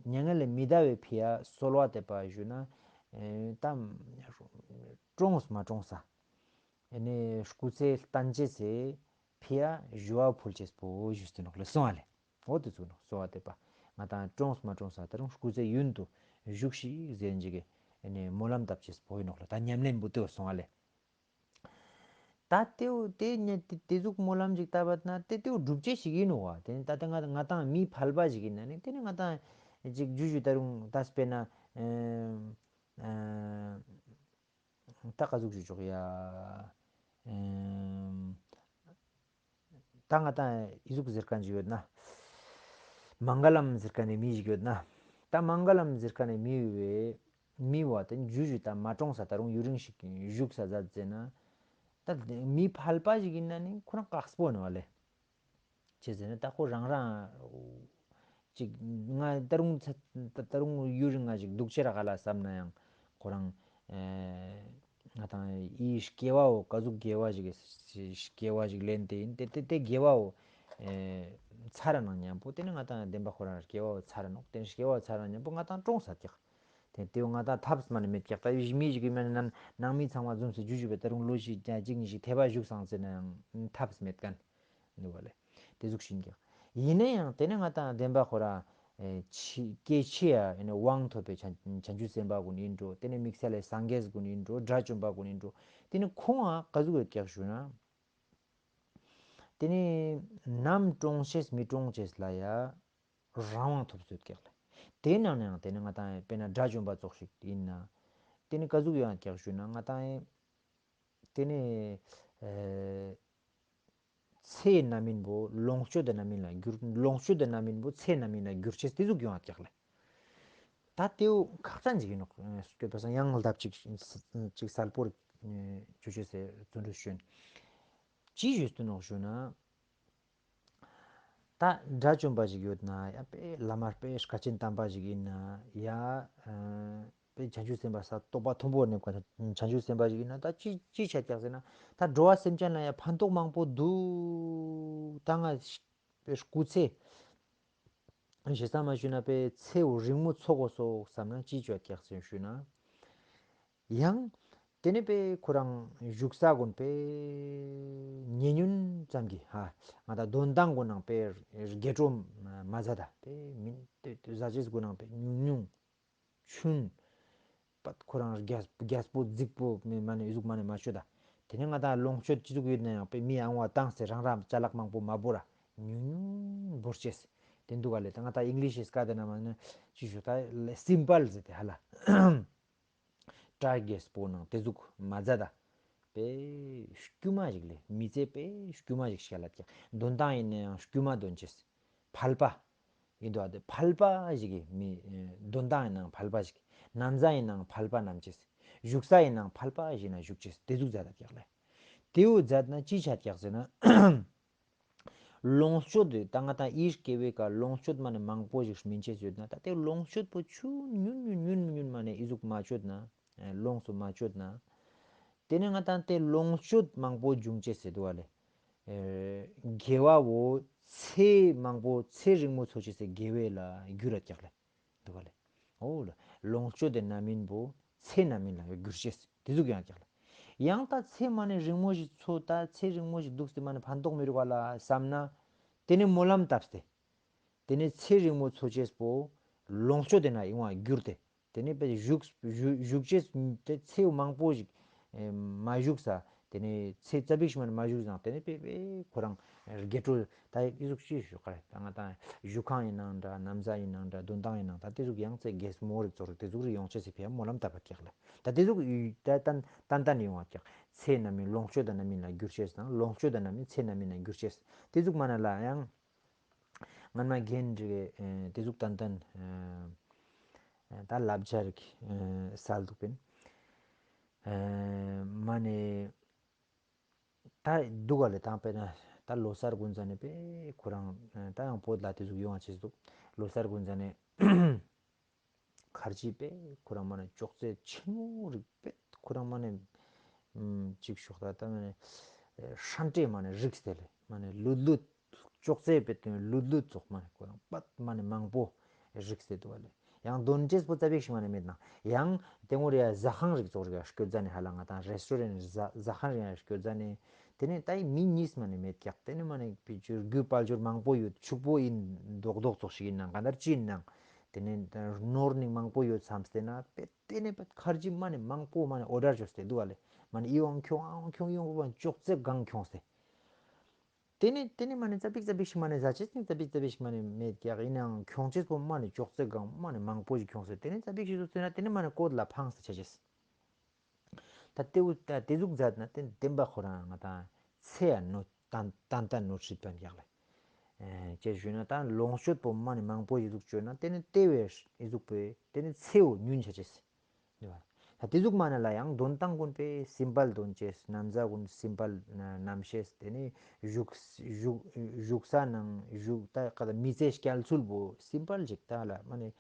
མྱ་ངན་ལས་མི་འདའ་བའི་ཕི་ཡ་གསོལ་བ་འདེབས་པ་ཞུས་ན་ཨེ་ད་གྲོངས་མ་གྲོངས་ས་ཨེ་ནི་སྐུ་ཚེ་བརྟན་ཅེས་སི་ ཕི་ཡ་ཞུ་བ་ཕུལ་ཅེས་པོ་ཞུས་ཏེ་ནོག་ལེ་སོང་བ་ལེ། འོ་དེ་ཚུགས་ནོག་གསོལ་བ་འདེབས་པ། ང་ཏང་གྲོངས་མ་གྲོངས་ས་ད་རུང་སྐུ་ཚེ་ཡུན་དུ་བཞུགས་ཤིག་ཟེར་ཅིག་གི་ཨེ་ནི་སྨོན་ལམ་བཏབ་ཅེས་པོ་ཡིན་ནོག་ལེ། ད་ཉམས་ལེན་པོ་དེ་བོ་སོང་བ་ལེ། ད་དེ་བོ་དེ་ཉེ་དེ་དེ་ཟུག་སྨོན་ལམ་ཅིག་བཏབ་པ་ན་དེ་དེ་བོ་སྒྲུབ་ཅེས་ཞིག་ཡིན་ནོག་བ། དེ་ནི་ད་ལྟ་ང་ང་ཏང་མི་ཕལ་པ་ཞིག་ཡིན་ན་ནི་དེ་ནི་ང་ཏང་ཅིག་ཇུ་ཇུ་ད་རུང་ད་དཔེར་ན་ཨེ་ཨེ་ད་ག་ཟུག་ཞུ་ཆོག་ཡ། ཨེམ། ད་ང་ཏང་ཨི་ཟུག་ཟེར་མཁན་ཞིག་ཡོད་ན། མང་ག་ལམ་ཟེར་མཁན་ནི་མི་ཞིག་ཡོད་ན། ད་མང་ག་ལམ་ཟེར་མཁན་ནི་མི་བོའི་མི་བོ་དེ་ཇུ་ཇུ་ད་མ་གྲོངས་ས་ད་རུང་ཡུན་རིང་ཞིག་བཞུགས་ས་མཛད་ཟེར་ན། ད་མི་ཕལ་པ་ཞིག་ཡིན་ན་ནི་ཁོ་རང་དཀགས་པོ་ནོག་ལེ། ཅི་ཟེར་ན་ད་ཁོ་རང་རང་ཅིག་ང་ད་རུང་ཚ་ད་རུང་ཡུན་རིང་ང་ཞིག་འདུག་ཅེས་རག་ག་ལ་བསམ་ན་ཡང་ཁོ་རང་ཨེ་ང་ཏང་ཨི་སྐྱེ་བ་བོ་ག་ཟུག་དགེ་བ་ཞིག་སྐྱེ་བ་ཞིག་ལེན་ཏེ་ཡིན་ཏེ་དེ་དེ་དགེ་བ་བོ་ཨེ་ཚར་ན་མཉམ་པོ་དེ་ནི་ང་ཏང་བདེན་པ་ཁོ་རང་སྐྱེ་བ་བོ་ཚར་ནོག་དེ་ནི་སྐྱེ་བ་བོ་ཚར་ན་མཉམ་པོ་ང་ཏང་གྲོངས་ས་ཀྱག་དེ་དེ་བོ་ང་ཏང་ཐབས་མ་ནི་མེད་ཀྱག་ད་མི་ཞིག་གི་མ་ནི་ནང་ནང་མི་ཚང་མ་འཛོམས་སེ་ཇུ་ཇུ་བའི་ད་རུང་ལོ་ཞིག་ཅིག་ཉིས་ཤིག་ཐེ་བ་བཞུགས་སང་ཟེར་ན་ཡང་ཐབས་མེད་མཁན། འདུག་བ་ལེ། དེ་ཟུག་ཤིན་ཀྱང་། ཡིན་ན་ཡང་དེ་ནི་ང་ཏང་བདེན་པ་ཁོ་ར་ཨེ་ཆི་སྐྱེ་འཆི་ཡ་ཡིན་ན་དབང་ཐོབ་པའི་བྱང་བྱང་ཆུབ་སེམས་དཔའ་ཀུན་ཡིན་འགྲོ། དེ་ནི་དམིགས་བསལ་ལས་སངས་རྒྱས་ཀུན་ཡིན་འགྲོ། དགྲ་བཅོམ་པ་ཀུན་ཡིན་འགྲོ། དེ་ནི་ཁོང་ང་ག་ཟུག་ཡོད་ཀྱག་ཞུ་ན། དེ་ནི་ནམ་གྲོངས་ཤེས་མི་གྲོངས་ཤེས་ལ་ཡ་རང་དབང་ཐོབ་སྟེ་ཡོད་ཀྱག་ལེ། དེའི་ནང་ནས་ཡང་དེ་ནི་ང་ཏང་དཔེར་ན་དགྲ་བཅོམ་པ་ཙོགས་ཤིག་ཡིན་ན། དེ་ནི་ག་ཟུག་ཡོད་ཀྱག་ཞུ་ན་ང་ཏང་དེ་ནི་ཨེ་ཚེའི་རྣམ་སྨིན་པོ་ལོངས་སྤྱོད་དི་རྣམ་སྨིན་ལ་འགྱུར། ལོངས་སྤྱོད་དི་རྣམ་སྨིན་པོ་ཚེའི་རྣམ་སྨིན་ལ་འགྱུར་ཅེས་དེ་ཟུག་ཡོང་བ་ཀྱག་ལེ། ད་དེའུ་ཁག་ཅན་ཅིག་ཡིན་ནོག་སྐྱོད་པ་སང་ཡང་ལྡབ་ཅིག་ཅིག་གསལ་པོར་ཅོ་ཅེས་སི་བརྩོན་འགྲུས་ཞུ་ཡིན། ཅི་ཞུས་ཏེ་ནོག་ཞུ་ན། ད་དགྲ་བཅོམ་པ་ཞིག་ཡོད་ན་ཡ་དཔེ་བླ་མ་དཔེ་བཀའ་དྲིན་དམ་པ་ཞིག་ཡིན་ན་ཡ། དཔེ་བྱང་ཆུབ་སེམས་དཔའ་ས་རྟོགས་པ་མཐོན་པོ་གནས་པ་བྱང་ཆུབ་སེམས་དཔའ་ཞིག་ཡིན་ན་ད་ཅི་ཅི་ཆ་ཀྱག་ཟེར་ན། ད་འགྲོ་བ་སེམས་ཅན་ལ་ཡ་ཕན་ཐོགས་མང་པོ་འདུག་ད་ང་དཔེ་སྐུ་ཚེ་ཞེ་ས་མ་ཞུ་ན་དཔེ་ཚེའུ་རིང་མོ་འཚོ་དགོས་སོག་བསམ་ན་ཅི་ཆ་ཀྱག་ཟེར་ཞུ་ན། ཡང་དེ་ནི་དཔེ་ཁོ་རང་བཞུགས་ས་ཀུན་དཔེ་ཉེ་ཉུང་ཙམ་གྱི་ཧ་ང་ད་དོན་ཏང་ཀུན་ནང་དཔེ་རྒྱས་སྤྲོས་མ་མཛད་ད་དཔེ་མིན་དཔེ་ཟ་ཅེས་ཀུན་ནང་དཔེ་ཉུང་ཉུང་ཆུན་པད་ཁོ་རང་རྒྱས་རྒྱས་པོ་རྫིག་པོ་མི་མ་ནི་ཨི་ཟུག་མ་ནི་མ་ཆོད་ད། དེ་ནི་ང་ད་ལོངས་སྤྱོད་ཅི་ཟུག་ཡོད་ན་ཡང་དཔེ་མི་ཨང་བ་བཏང་སྟེ་རང་རང་ཅ་ལག་མང་པོ་མ་བོར་ར་ཉུང་ཉུང་བོར་ཅེས་དེ་འདུག་ག་ལེ། ད་ང་ད་ཨིང་ལིཤ་ཞིག་སྐད་དེ་ན་མ་ནི་ཅི་ཞུ་ད་སིམ་པལ་ཟེར་ཏེ་ཧ་ལ། གྲ་རྒྱས་པོ་ནང་དེ་ཟུག་མ་མཛད་ད། དཔེ་དཀྱུས་མ་ཞིག་ལས་མི་ཚེ་དཔེ་དཀྱུས་མ་ཞིག་ཤ་ལ་ཀྱག་དོན་ཏང་ཡིན་ན་ཡང་དཀྱུས་མ་དོན་ཅེས། ཕལ་པ། ཡིན་དུ་ཨ་དེ་ཕལ་པ་ཞིག་གི་མི་དོན་ཏང་ཡིན་ནའང་ཕལ་པ་ཞིག་ན་བཟའ་ཡིན་ནའང་ཕལ་པ་བསྣམས་ཅེས། བཞུགས་ས་ཡིན་ནའང་ཕལ་པ་ཞིག་ན་བཞུགས་ཅེས་དེ་ཟུག་མཛད་ད་ཀྱག་ལེ། དེའུ་མཛད་ན་ཅི་ཆ་ཀྱག་ཟེར་ན། ལོངས་སྤྱོད་དེ་ད་ང་ད་ཨི་སྐྱེ་བའི་ཀ་ལོངས་སྤྱོད་མ་ནི་མང་པོ་ཞིག་སྨིན་ཅེས་ཡོད་ན་ད་དེ་ལོངས་སྤྱོད་པོ་ཆུ་ཉུན་ཉུན་ཉུན་ཉུན་མ་ནི་ཨི་ཟུག་མ་སྤྱོད་ན་ལོངས་སུ་མ་སྤྱོད་ན། དེ་ནི་ང་ད་དེ་ལོངས་སྤྱོད་མང་པོ་འབྱུང་ཅེས་ཟེར་འདུག་བ་ལེ། དགེ་བ་བོ་ཚེ་མང་པོ་ཚེ་རིང་མོ་འཚོ་ཅེས་སི་དགེ་བའི་ལ་འགྱུར་ར་ཀྱག་ལེ། འདུག་ག་ལེ། འོ་ལོ། ལོངས་སྤྱོད་དི་རྣམ་སྨིན་པོ་ཚེ་རྣམ་སྨིན་ལ་འགྱུར་ཅེས་དེ་ཟུག་ཡང་ཀྱག་ལེ། ཡང་ད་ཚེ་མ་ནི་རིང་མོ་ཞིག་འཚོ་ད་ཚེ་རིང་མོ་ཞིག་འདུག་སྟེ་མ་ནི་ཕན་ཐོགས་མི་རུག་ག་ལ་བསམ་ན། དེ་ནི་སྨོན་ལམ་བཏབ་སྟེ། དེ་ནི་ཚེ་རིང་མོ་འཚོ་ཅེས་པོ་ལོངས་སྤྱོད་དི་ན་ཡོང་བ་འགྱུར་ཏེ། དེ་ནི་དཔེ་བཞུགས་བཞུགས་བཞུགས་ཅེས་དེ་ཚེ་མང་པོ་ཞིག་ཨེ་མ་བཞུགས་ས། དེ་ནི་ཚེ་ཙ་པིག་ཞིག་མ་ནི་མ་བཞུགས་ཙང་དེ་ནི་དཔེ་དཔེ་ཁོ་རང་རྒྱས་སྤྲོས་ད་ཨི་ཟུག་ཅི་ཞུ་ག་རེ་ད་ང་ད་བཞུགས་ཁང་ཡིན་ནའང་འདྲ་ན་བཟའ་ཡིན་ནའང་འདྲ་དོན་ཏང་ཡིན་ནའང་ད་དེ་ཟུག་ཡང་ཚེ་རྒྱས་མོ་རིག་ཚོ་རིག་དེ་ཟུག་རིག་ཡོང་ཅེས་སི་ཕི་ཡ་སྨོན་ལམ་བཏབ་པ་ཀྱག་ལེ། ད་དེ་ཟུག་ད་ཏན་ཏན་ཏན་ཡོང་བ་ཀྱག་ཚེ་རྣམ་སྨིན་ལོངས་སྤྱོད་དི་རྣམ་སྨིན་ལ་འགྱུར་ཅེས་དང་ལོངས་སྤྱོད་དི་རྣམ་སྨིན་ཚེ་རྣམ་སྨིན་ལ་འགྱུར་ཅེས་དེ་ཟུག་མ་ན་ལ་ཡང་། སྔན་མ་རྒན་འདྲི་བའི་དེ་ཟུག་ཏན་ཏན་ད་ལབ་ཇ་རིག་སལ་འདུག་པིན། མ་ནེ་ད་འདུག་ག་ལེ་དང་པེ་ན་ད་ལོ་སར་གུན་ཟ་ནེ་པེ་ཁོ་རང་ད་ཡང་བོད་ལ་དེ་ཟུག་ཡོང་བ་ཆེ་འདུག་ལོ་སར་གུན་ཟ་ནེ་ཁར་ཅི་པེ་ཁོ་རང་མ་ནེ་ཅོག་ཙེ་ཆེན་མོ་རིག་པེ་ཁོ་རང་མ་ནེ་ཅིག་ཤོག་ད་ད་མ་ནེ་ཧྲན་ཏེ་མ་ནེ་རིག་སྟེ་ལེ་མ་ནེ་ལུད་ལུད། ཅོག་ཙེ་པེ་ཏེ་ལུད་ལུད་ཙོགས་མ་ནེ་ཁོ་རང་པད་མ་ནེ་མང་པོ་རིགས་ཏེ་འདུག་པ་ལེ། ཡང་དོན་ཅེས་པོ་ཙ་པིག་ཞིག་མ་ནེ་མེད་ན་ཡང་དེ་ངོ་རེ་ཡ་ཟ་ཁང་རིགས་ཙོགས་རིགས་ཡ་སྐྱོད་ཟ་ནེ་ཧ་ལ་ང་དང་རེས་ཊོ་རེན་ཟ་ཟ་ཁང་རིགས་ཡ་སྐྱོད་ཟ་ནེ་ ཏེ་ནེ་ད་མི་ཉིས་མ་ནེ་མེད་ཀྱག། ཏེ་ནེ་མ་ནེ་པེ་ཅིག་རྒྱུ་དཔལ་འབྱོར་མང་པོ་ཡོད། ཕྱུག་པོ་ཨིན་མདོག་མདོག་ཙོགས་ཤིག་ཨིན་ནའང་ག་ནེ་ཅི་ཨིན་ནའང་ཏེ་ནེ་ནོར་ནི་མང་པོ་ཡོད་སམ་སྟེ་ན་པེ་ཏེ་ནེ་པེ་ཁར་ཇི་མ་ནེ་མང་པོ་མ་ནེ་ཨོར་ཌར་ཅོས་ཏེ་དུག་པ་ལེ། མ་ནེ་ཨི་བོ་ཁྱོང་ཨ་བོ་ཁྱོང་ཨི་བོ་ཅོག་ཙེ་གང་ཁྱོངས་ཏེ། ཏེ་ནེ་ཏེ་ནེ་མ་ནེ་ཙ་པིག་ཙ་པིག་ཞིག་མ་ནེ་ཟ་ཅེས་ནི་ཙ་པིག་ཙ་པིག་ཞིག་མ་ནེ་མེད་ཀྱག། ཨིན་ནའང་ཁྱོང་ཅེས་པོ་མ་ནེ་ཅོག་ཙེ་གང་མ་ནེ་མང་པོ་ཞིག་ཁྱོངས་ཏེ་ཏེ་ནེ་ཙ་པིག་ཞིག་ཟོས་ཏེ་ན་ཏེ་ནེ་མ་ནེ་ཀོད་ལ་ཕངས་ཏེ་ཆ་ཅེས། ད་ཏེ་བོ་ད་ཏེ་ཟུག་ཛད་ན་ཏེ་ནེ་དེན་པ་ཁོ་རང་ང་ཏང་ཚེ་ཡ་ནོར་ཏན་ཏན་ཏན་ནོར་སྲིད་པ་ཡག་ལེ། ཨེ་ཅི་ཞུ་ན་ད་ལོངས་སྤྱོད་པོ་མ་ནེ་མང་པོ་ཞིག་ཟུག་ཅོས་ན་ཏེ་ནེ་ཏེ་བོའི་ཟུག་པོའི་ཏེ་ནེ་ཚེ་བོ་ཉུང་ཆ་ཅེས། ད་ཏེ་ཟུག་མ་ནེ་ལ་ཡང་དོན་ཏང་གུན་པེ་སིམ་པལ་དོན་ཅེས། ནམ་ཟ་གུན་སིམ་པལ་ནམ་ཤེས། ཏེ་ནེ་བཞུགས་བཞུགས་བཞུགས་ས་ནང་བཞུགས་ད་ཀ་ད་མི་ཚེ་སྐྱལ་ཚུལ་བོ་སིམ་པལ་ཞིག་ད་ལ་མ་ནེ་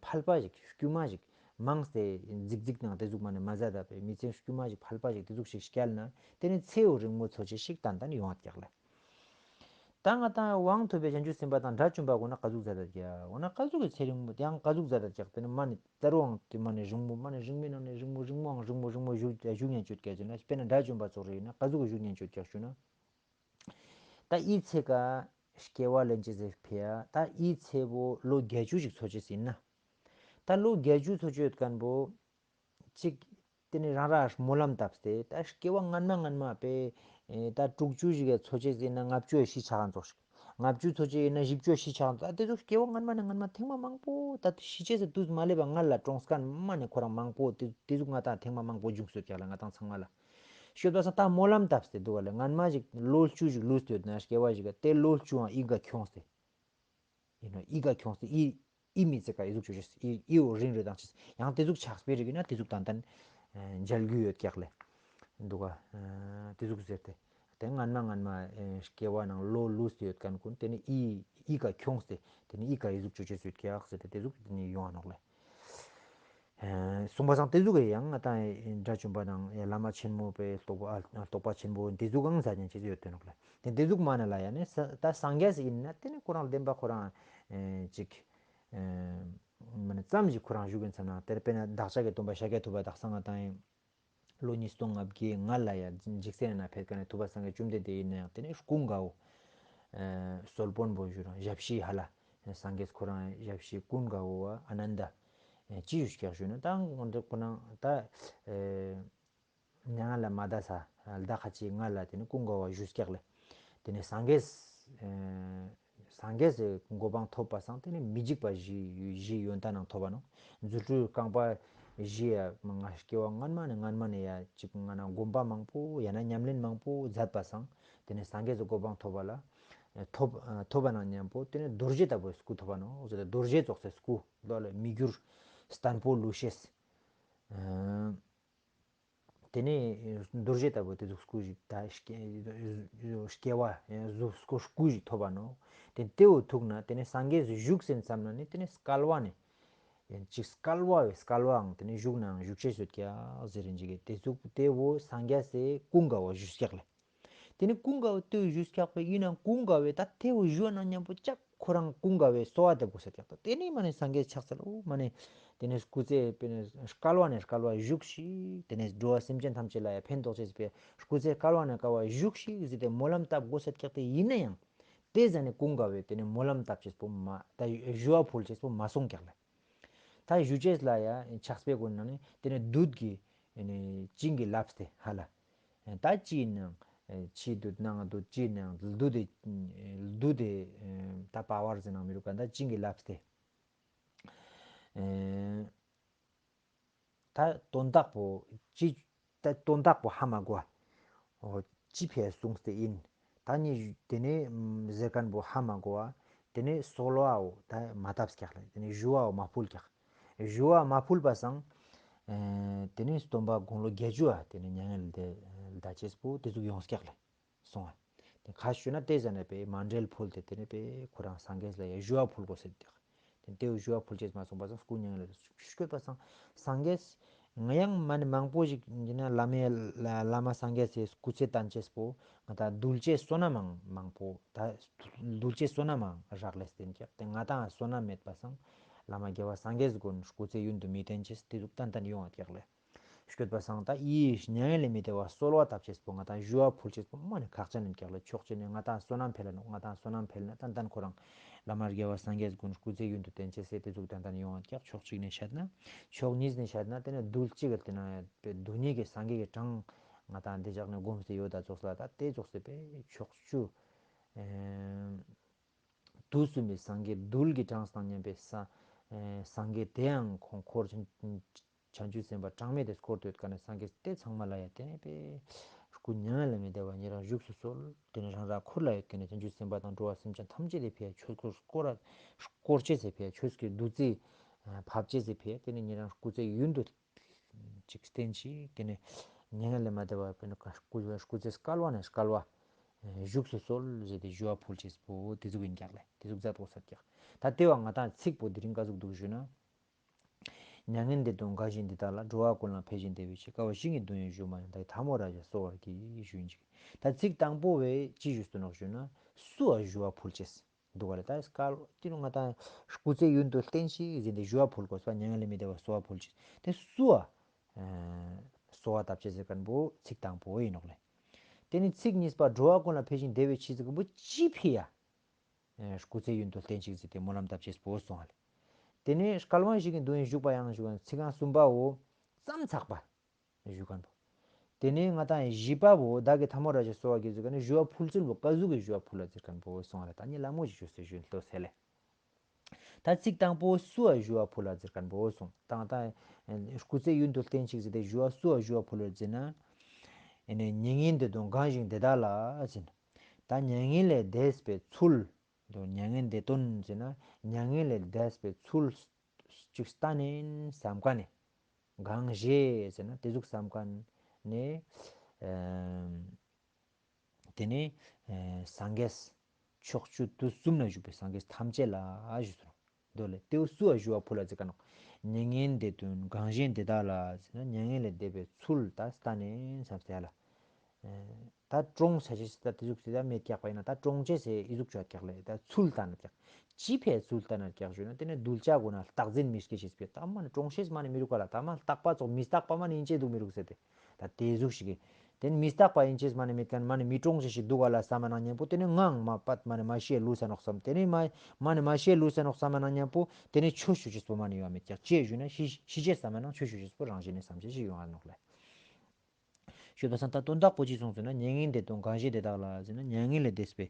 ཕལ་པ་ཞིག་དཀྱུས་མ་ཞིག་མངས་ཏེ་རྫིག་རྫིག་ནང་ཏེ་ཟུག་མ་ནེ་མ་ཟ་ད་པེ་མི་ཚེ་དཀྱུས་མ་ཞིག་ཕལ་པ་ཞིག་ཏེ་ཟུག་ཞིག་སྐྱལ་ན་ཏེ་ནེ་ཚེ་བོ་རིང་མོ་ཚོ་ཅེས་ཤིག་ཏན་ཏན་ཡོང་ང་ཀྱག་ལེ། ད་ང་ཏང་དབང་ཐོབ་པའི་བྱང་ཆུབ་སེམས་དཔའ་དང་དགྲ་བཅོམ་པ་གུན་ན་ཀ་ཟུག་ཛད་ད་ཀྱག། འོ་ན་ཀ་ཟུག་གི་ཚེ་རིང་མོ་ཡང་ཀ་ཟུག་ཛད་ད་ཀྱག། ཏེ་ནེ་མ་ནེ་ད་རུང་ཏེ་མ་ནེ་རིང་མོ་མ་ནེ་རིང་མོའི་ནང་ནེ་རིང་མོ་རིང་མོའང་རིང་མོ་རིང་མོ་བཞུགས་བཞུགས་ཉན་ཅོད་ཀྱག་ཞུ་ན་དཔེར་ན་དགྲ་བཅོམ་པ་ཙོགས་རེ་ཨིན་ན་ཀ་ཟུག་གི་བཞུགས་ཉན་ཅོད་ཀྱག་ཞུ་ན། ད་འི་ཚེ་ཀ་སྐྱེ་བ་ལེན་ཅེས་སི་ཕིའ་ད་འི་ཚེ་བོ་ལོ་བརྒྱད་ཅུ་ཞིག་ཚོ་ཅེས་ཨིན་ན། ད་ལོ་བརྒྱད་ཅུ་ཚོ་ཅེས་ཡོད་ཁན་བོ་ཅིག་ཏེ་ནེ་རང་རང་སྨོན་ལམ་བཏབ་སྟེ་ད་སྐྱེ་བ་སྔན་མ་སྔན་མ་པེ་ད་དྲུག་ཅུ་ཞིག་གི་ཚོ་ཅེས་ཨིན་ན་ལྔ་བཅུ་ཤི་ཆ་ཁན་ཙོགས་ཤིག། ལྔ་བཅུ་ཚོ་ཅེས་ཨིན་ན་བཞི་བཅུ་ཤི་ཆ་ཁན་ཙོགས། ད་ཏེ་ཚོ་སྐྱེ་བ་སྔན་མ་ནེ་སྔན་མ་ཐེངས་མ་མང་པོ་ད་ཤི་ཅེས་སི་དུས་མ་ལེབ་པ་སྔ་ལ་གྲོངས་ཁན་མ་ནེ་ཁོ་རང་མང་པོ་ཏེ་ཏེ་ཟུག་ང་ཏང་ཐེངས་མ་མང་པོ་བྱུང་སོད་ཀྱག་ལེ་ང་ཏང་ཚང་མ་ལ། ཤོད་པ་སང་ད་སྨོན་ལམ་བཏབ་སྟེ་དུག་པ་ལེ། སྔན་མ་ཞིག་ལོ་བཅུ་ཞིག་ལུས་ཏེ་ཡོད་ན་སྐྱེ་བ་ཞིག་ག་ཏེ་ལོ་བཅུའང་འི་ཀ་ཁྱོངས་ཏེ། ཨིན་ནོ་འི་ཀ་ཁྱོངས་ཏེ་འི་འི་མི་ཚེ་ཀ་འི་ཟུག་ཅོ་ཅེས་འི་འི་བོ་རིང་རེ་དང་ཅེས་ཡང་ཏེ་ཟུག་ཆགས་པའི་རིགས་ཨིན་ན་ཏེ་ཟུག་ཏན་ཏན་མཇལ་རྒྱུ་ཡོད་ཀྱག་ལེ། དུག་ག་ཏེ་ཟུག་ཟེར་ཏེ། ཏེ་སྔན་མ་སྔན་མ་སྐྱེ་བ་ནང་ལོ་ལུས་ཏེ་ཡོད་ཁན་གུན་ཏེ་ནེ་འི་འི་ཀ་ཁྱོངས་ཏེ་ཏེ་ནེ་འི་ཀ་འི་ཟུག་ཅོ་ཅེས་ཡོད་ཀྱག་ཟེར་ཏེ་ཏེ་ཟུག་ཏེ་ནེ་ཡོང་ང་ནོག་ལེ། ཨེ་གསུངས་པ་སང་ཏེ་ཟུག་གི་ཡང་ང་ཏང་དགྲ་བཅོམ་པ་དང་ཡང་བླ་མ་ཆེན་མོ་པའི་རྟོགས་པ་ཨ་རྟོགས་པ་ཆེན་པོ་ཏེ་ཟུག་གང་ཟ་ཉན་ཅེས་ཡོད་དེ་ནོག་ལེ། ཏེ་ཏེ་ཟུག་མ་ནེ་ལ་ཡ་ནི་ས་ད་སངས་རྒྱས་ཨིན་ན་ཏེ་ནི་ཁོ་རང་བདེན་པ་ཁོ་རང་ཨེ་ཅིག་ཨེ་མ་ནེ་ཙམ་ཞིག་ཁོ་རང་བཞུགས་ཡིན་ཙམ་ན་ཏེ་དཔེར་ན་བདག་ཅག་གི་སྟོན་པ་ཤཱཀྱ་ཐུབ་པ་དག་ས་ང་ཏང་ཡང་ལོ་ཉིས་སྟོང་ལྔ་བརྒྱའི་ང་ལ་ཡ་འཇིག་རྟེན་ན་ཕེབས་ཁན་ནི་ཐུབ་པ་སངས་རྒྱས་བཅོམ་ལྡན་འདས་ཨིན་ན་ཡང་ཏེ་ནི་ཀུན་དགའ་བོ་ཨེ་གསོལ་དཔོན་པོ་ཞུ་རང་ཞབས་ཕྱི་ཧ་ལ་སངས་རྒྱས་ཁོ་རང་ཞབས་ཕྱི་ཀུན་དགའ་བོ་བ་ཨ་ནནྡ་ཨེ་ཅི་ཞུ་ཀྱག་ཞུ་ན་ད་ང་ཏང་ཁོ་རང་ད་ཨེ་མྱ་ངན་ལས་མ་འདའ་ས་ལྡ་ཁ་ཅིག་ང་ལ་ཏེ་ནི་ཀུན་དགའ་བོ་བ་ཞུས་ཀྱག་ལེ། ཏེ་ནི་སངས་རྒྱས་ཨེ་སངས་རྒྱས་སི་གོ་འཕང་ཐོབ་པ་སང་ཏེ་ནི་མི་འཇིགས་པ་བཞི་བཞི་ཡོན་ཏན་ནང་ཐོབ་པ་ནོག། རྫུ་འཕྲུལ་རྐང་པ་བཞི་ཡ་ང་སྐྱེ་བ་སྔན་མ་ནེ་སྔན་མ་ནེ་ཡ་ཅིག་ང་ན་སྒོམ་པ་མང་པོ་ཡང་ན་ཉམས་ལེན་མང་པོ་མཛད་པ་སང་ཏེ་ནི་སངས་རྒྱས་སི་གོ་འཕང་ཐོབ་པ་ལ་ཐོབ་ཐོབ་པ་ནང་མཉམ་པོ་ཏེ་ནི་རྡོ་རྗེ་ལྟ་བུའི་སྐུ་ཐོབ་པ་ནོག། རྡོ་རྗེ་ཙོགས་སི་སྐུ་ལོ་ལ་མི་འགྱུར་བརྟན་པོ་ལུས་ཤེས། ཨ་ཏེ་ནེ་རྡོ་རྗེ་ལྟ་བུ་ཏེ་ཟུག་སྐུ་ཞིག་ད་སྐྱེ་སྐྱེ་བ་ཟུག་སྐུ་སྐུ་ཞིག་ཐོབ་པ་ནོག། ཏེ་ཏེ་བོ་ཐུག་ན་ཏེ་ནེ་སངས་རྒྱས་སི་བཞུགས་སེམས་ཙམ་ན་ནི་ཏེ་ནེ་སྐལ་བ་ནི་ཅིག་སྐལ་བ་བའི་སྐལ་བའང་ཏེ་ནེ་བཞུགས་ནའང་བཞུགས་ཤེས་ཡོད་ཀྱག་ཟེར་རིན་ཅིག་གི་ཏེ་ཟུག་ཏེ་བོ་སངས་རྒྱས་སི་ཀུན་དགའ་བོ་བཞུགས་ཀྱག་ལེ། ཏེ་ནེ་ཀུན་དགའ་བོ་ཏེ་བོ་བཞུགས་ཀྱག་པ་ཨིན་ནའང་ཀུན་དགའ་བོ་ད་ཏེ་བོ་བཞུགས་ན་མཉམ་པོ་ཅག་ཁོ་རང་ཀུན་དགའ་བོའི་གསོལ་བ་འདེབས་དགོས་ས་ཀྱག་ད། ཏེ་ནེ་མ་ནེ་སངས་རྒྱས་ཕྱག་འཚལ་ལོ་མ་ནེ་ཏེ་ནེ་སྐུ་ཚེ་སྤེ་ནེ་སྐལ་བ་ནེ་སྐལ་བ་བཞུགས་ཤིག། ཏེ་ནེ་འགྲོ་བ་སེམས་ཅན་ཐམས་ཅད་ལ་ཡང་ཕན་ཐོགས་ཅེས་པའི་སྐུ་ཚེ་སྐལ་བ་ནེ་སྐལ་བ་བཞུགས་ཤིག་ཟེར་ཏེ་སྨོན་ལམ་བཏབ་དགོས་ས་ཀྱག་ཏེ་ཨིན་ནའང་ཏེ་ཟ་ནེ་ཀུན་དགའ་བོའི་ཏེ་ནེ་སྨོན་ལམ་བཏབ་ཅེས་པོ་མ་ད་ཞུ་བ་ཕུལ་ཅེས་པོ་མ་སོང་ཀྱག་ལེ། ད་ཞུ་ཅེས་ལ་ཡང་ཕྱག་དཔེ་གུན་ནང་ནེ་ཏེ་ནེ་བདུད་ཀྱི་ཨེ་ནེ་བྱིན་གྱིས་བརླབས་ཏེ་ཧ་ལ། ད་ཅི་ཨིན་ནའང་ཕྱི་བདུད་ནང་བདུད་ཅི་ཨིན་ནའང་བདུད་དེ་བདུད་དེ་ད་པ་ཝར་ཟེར་ནའང་མི་རུག་ག་ད་བྱིན་གྱིས་བརླབས་ཏེ། ད་དོན་དག་པོ་ཅི་ད་དོན་དག་པོ་ཧ་མ་གོ་བ། ཅི་ཕིའ་གསུངས་ཏེ་ཨིན། ད་ནི་ཏེ་ནེ་ཟེར་ཁན་པོ་ཧ་མ་གོ་བ། ཏེ་ནེ་གསོལ་བའོ་ད་མ་བཏབས་ཀྱག་ལེ། ཏེ་ནེ་ཞུ་བའོ་མ་ཕུལ་ཀྱག། ཞུ་བ་མ་ཕུལ་པ་སང་། ཨེ་ཏེ་ནེ་སྟོན་པ་དགུང་ལོ་བརྒྱད་ཅུ་བ་ཏེ་ནེ་མྱ་ངན་ལས་འདས་ཅེས་པོ་ཏེ་ཟུག་ཡོངས་ཀྱག་ལེ། སོང་བ། ཏེ་ཁ་ཞུ་ན་ཏེ་ཟ་ནེ་པེ་མཎྜལ་ཕུལ་ཏེ་ཏེ་ནེ་པེ་ཁོ་རང་སངས་རྒྱས་ལ་ཡང་ཞུ་བ་ཕུལ་དགོས་ཟེར་ཏེ། ཏེ་ཏེ་བོ་ཞུ་བ་ཕུལ་ཅེས་མ་སོང་པ་སང་སྐུ་མྱ་ངན་ལས་འདས་ཤོད་པ་སང་སངས་རྒྱས་ང་ཡང་མ་ནེ་མང་པོ་ཞིག་ཨིན་ན་བླ་མའི་བླ་མ་སངས་རྒྱས་སི་སྐུ་ཚེ་བརྟན་ཅེས་པོ་ང་ད་གདུལ་བྱའི་བསོད་ནམས་མང་མང་པོ་ད་གདུལ་བྱའི་བསོད་ནམས་མང་རག་ལས་ཏེ་ཀྱག་ཏེ་ང་ཏང་བསོད་ནམས་མེད་པ་སང་བླ་མ་རྒྱལ་བ་སངས་རྒྱས་གུན་སྐུ་ཚེ་ཡུན་དུ་མི་བརྟན་ཅེས་ཏེ་ཟུག་ཏན་ཏན་ཡོང་བ་ཀྱག་ལེ། སྐྱོད་པ་སང་ད་ཡིས་མྱ་ངན་ལས་མི་འདའ་བ་གསོལ་བ་བཏབ་ཅེས་པོ་ང་ཏང་ཞུ་བ་ཕུལ་ཅེས་པོ་མ་ནི་ཁག་ཅན་ཨིན་ཀྱག་ལེ། ཕྱོགས་གཅིག་ནེ་ང་ཏང་བསོད་ནམས་འཕེལ་ལ་ནོག། ང་ཏང་བསོད་ནམས་འཕེལ་ན་ད་ད་ཁོ་རང་བླ་མ་དགེ་བ་སངས་རྒྱས་ཀུན་སྐུ་ཚེ་ཡུན་དུ་བརྟན་ཅེས་སི་དེ་ཟུག་ཏན་ཏན་ཡོང་ང་ཀྱག། ཕྱོགས་གཅིག་ནེ་བཤད་ན། ཕྱོགས་གཉིས་ནེ་བཤད་ན་དེ་ནེ་རྡུལ་གཅིག་གི་དེ་ན་རྡུལ་སྙེད་ཀྱི་སངས་རྒྱས་ཀྱི་གྲངས་ང་ཏང་དེ་ཞག་ནེ་སྒོམ་སྟེ་ཡོད་ད་ཙོགས་ལ་ད་དེ་ཙོགས་སི་པེ་ཕྱོགས་བཅུ། ཨེ་དུས་གསུམ་པའི་སངས་རྒྱས་རྡུལ་གྱི་གྲངས་དང་མཉམ་པའི་ས་ཨེ་སངས་རྒྱས་དེ་ཡང་ཁོང་འཁོར་བྱང་ཆུབ་སེམས་དཔའ་གྲངས་མེད་དེ་སྐོར་ཏེ་ཡོད་ཀ་ནེ་སངས་རྒྱས་དེ་ཚང་མ་ལ་ཡ་དེ་ནེ་པེ་སྐུ་མྱ་ངན་ལས་མི་འདའ་བ་ཉེ་རང་བཞུགས་སུ་གསོལ། དེ་ནེ་རང་རང་འཁོར་ལ་ཡོད་ཀ་ནེ་བྱང་ཆུབ་སེམས་དཔའ་དང་འགྲོ་བ་སེམས་ཅན་ཐམས་ཅད་དེ་ཕི་ཡ་ཆོས་སྐོར་སྐོར་ར་སྐོར་ཅེས་སི་ཕི་ཡ་ཆོས་ཀྱི་བདུད་རྩི་ཕབ་ཅེས་སི་ཕི་ཡ་དེ་ནེ་ཉེ་རང་སྐུ་ཚེ་ཡུན་དུ་ཅིག་བརྟན་ཅིག་དེ་ནེ་མྱ་ངན་ལས་མ་འདའ་བ་པེ་ནེ་སྐུ་སྐུ་ཚེ་སྐལ་བ་ནེ་སྐལ་བ་བཞུགས་སུ་གསོལ་ཟེར་ཏེ་ཞུ་བ་ཕུལ་ཅེས་པོ་དེ་ཟུག་ཨིན་ཀྱག་ལེ། དེ་ཟུག་མཛད་དགོས་ས་ཀྱག། ད་དེ་བ་ང་ཏང་ཚིག་པོ་དེ་རིང་ཀ་ཟུག་འདུག་ཞུ་ན། མྱ་ངན་འདས་དོན་གང་ཞིག་འདི་དག་ལ། འགྲོ་བ་ཀུན་ལ་ཕན་ཞིང་བདེ་བའི་ཕྱིར། དཀའ་བ་གཞན་གྱིས་དོན་ཡོད་ཞུ་མ་ཡང་། བདག་གིས་ཐལ་མོ་སྦྱར་བྱས་གསོལ་བར་བགྱི། ཞུ་ཨིན་ཅིག། ད་ཚིག་དང་པོ་བས་ཅི་ཞུས་ཏེ་ནོག་ཞུ་ན། སུའ་ཞུ་བ་ཕུལ་ཅེས་འདུག་ག་ལེ། ད་སྐལ་དེ་ནེ་ང་ཏང་སྐུ་ཚེ་ཡུན་དུ་བརྟན་ཅིག་ཟེར་ཏེ་ཞུ་བ་ཕུལ་དགོས་པ། མྱ་ངན་ལས་མི་འདའ་བ་གསོལ་བ་ཕུལ་ཅེས་དེ་སུའ་གསོལ་བ་བཏབ་ཅེས་ཟེར་མཁན་པོ་ཚིག་དང་པོ་ཨིན་ནོག་ལེ། དེ་ནེ་ཚིག་གཉིས་པ་འགྲོ་བ་ཀུན་ལ་ཕན་ཞིང་བདེ་བའི་ཕྱིར་ཟེར་མཁན་པོ་ཅི་ཕི་ཡ། ཨེ་སྐུ་ཚེ་ཡུན་དུ་བརྟན་ཅིག་ཟེར་ཏེ་སྨོན་ལམ་བཏབ་ཅེས་པོ་སོང་ང་ལེ། དེ་ནེ་སྐལ་བ་གཞན་གྱིས་དོན་ཡོད་ཞུས་པ་ཡང་ཞུ་བ་ཚིག་རྐང་གསུམ་པའོ། ཙམ་ཚགས་པ་ཞུ་མཁན་པོ། དེ་ནེ་ང་ཏང་བཞི་པ་བོ་བདག་གིས་ཐལ་མོ་སྦྱར་བྱས་གསོལ་བར་བགྱི་ཟེར་མཁན་ནི་ཞུ་བ་ཕུལ་ཚུལ་བོ་ཀ་ཟུག་གི་ཞུ་བ་ཕུལ་ལ་ཟེར་མཁན་པོ་སོང་ང་ལེ། ད་ནི་ལ་མོ་ཞིག་ཞུས་སེ་ཞུ་ལྟོས་ཟེར་ལེ། ད་ཚིག་དང་པོ་སུའ་ཞུ་བ་ཕུལ་ལ་ཟེར་མཁན་པོ་སོང་། ད་ད་སྐུ་ཚེ་ཡུན་དུ་བརྟན་ཅིག་ཟེར་ཏེ་ཞུ་བ་སུའ་ཞུ་བ་ཕུལ་ལ་ཟེར་ན། ཨེ་ནེ་མྱ་ངན་འདས་དོན་གང་ཞིག་འདི་དག་ལ་ཟེར་ན། ད་མྱ་ངན་ལས་འདས་པའི་ཚུལ། མྱ་ངན་འདས་དོན་ཟེར་ན་མྱ་ངན་ལས་འདས་པའི་ཚུལ་ཅིག་བལྟ་ནེ་བསམ་མཁན་ནི། གང་ཞིག་ཟེར་ན་དེ་ཟུག་བསམ་མཁན་ནི། ཨེ་དེ་ནེ་ཨེ་སངས་རྒྱས་ཕྱོགས་བཅུ་དུས་གསུམ་ན་བཞུགས་པའི་སངས་རྒྱས་ཐམས་ཅད་ལ་ཞུས་སོ། འདུག་ལེ། དེའུ་སུའ་ཞུ་བ་ཕུལ་ལ་ཟེར་མཁན་ནོག། མྱ་ངན་འདས་དོན་གང་ཞིག་འདི་དག་ལ་ཟེར་ན་མྱ་ངན་ལས་འདས་པའི་ཚུལ་ད་བལྟ་ནེ་བསམ་སྟེ་ཡ་ལ། ཨེ་ད་གྲོངས་ཆ་ཅེས་ད་དེ་ཟུག་ཅིག་ད་མེད་ཀྱག་པ་ཡིན་ན་ད་གྲོངས་ཅེས་སི་ཨི་ཟུག་ཅོ་ཀྱག་ལེ། ད་ཚུལ་ལྟ་ན་ཀྱག། ཅི་ཕི་ཚུལ་ལྟ་ན་ཀྱག་ཞུ་ན་དེ་ནེ་གདུལ་བྱ་ཀུན་ལ་རྟག་འཛིན་མི་སྐྱེ་ཅེས་པོ་ད་མ་ནི་གྲོངས་ཤེས་མ་ནི་མི་རུག་ག་ལེ། ད་མ་རྟག་པ་ཙོགས་མི་རྟག་པ་མ་ནི་ཡིན་ཅེས་འདུག་མི་རུག་ཟེར་ཏེ། ད་དེ་ཟུག་ཞིག་གི། དེ་ནེ་མི་རྟག་པ་ཡིན་ཅེས་མ་ནི་མེད་མཁན་མ་ནི་མི་གྲོངས་ཅེས་ཤིག་འདུག་ག་ལེ་བསམ་མ་ནང་མཉམ་པོ་དེ་ནེ་ངའང་མ་པད་མ་ནི་མ་ཤི་ལུས་ས་ནོག་བསམ། དེ་ནེ་མ་མ་ནི་མ་ཤི་ལུས་ས་ནོག་བསམ་མ་ནང་མཉམ་པོ་དེ་ནེ་ཆོས་ཞུ་ཅེས་པོ་མ་ནི་ཡོང་མེད་ཀྱག། ཅི་ཞུ་ན་ཤི་ཤི་ཅེས་བསམ་མ་ནང་ཆོས་ཞུ་ཅེས་པོ་རང་བཞིན་ནེ་བསམ་ཅེས་ཤིག་ཡོང་ང་ནོག་ལེ། ཞུས་པ་སང་ད་དོན་དག་པོ་ཅི་སོང་ཟེར་ན་མྱ་ངན་འདས་དོན་གང་ཞིག་འདི་དག་ལ་ཟེར་ན་མྱ་ངན་ལས་འདས་པའི་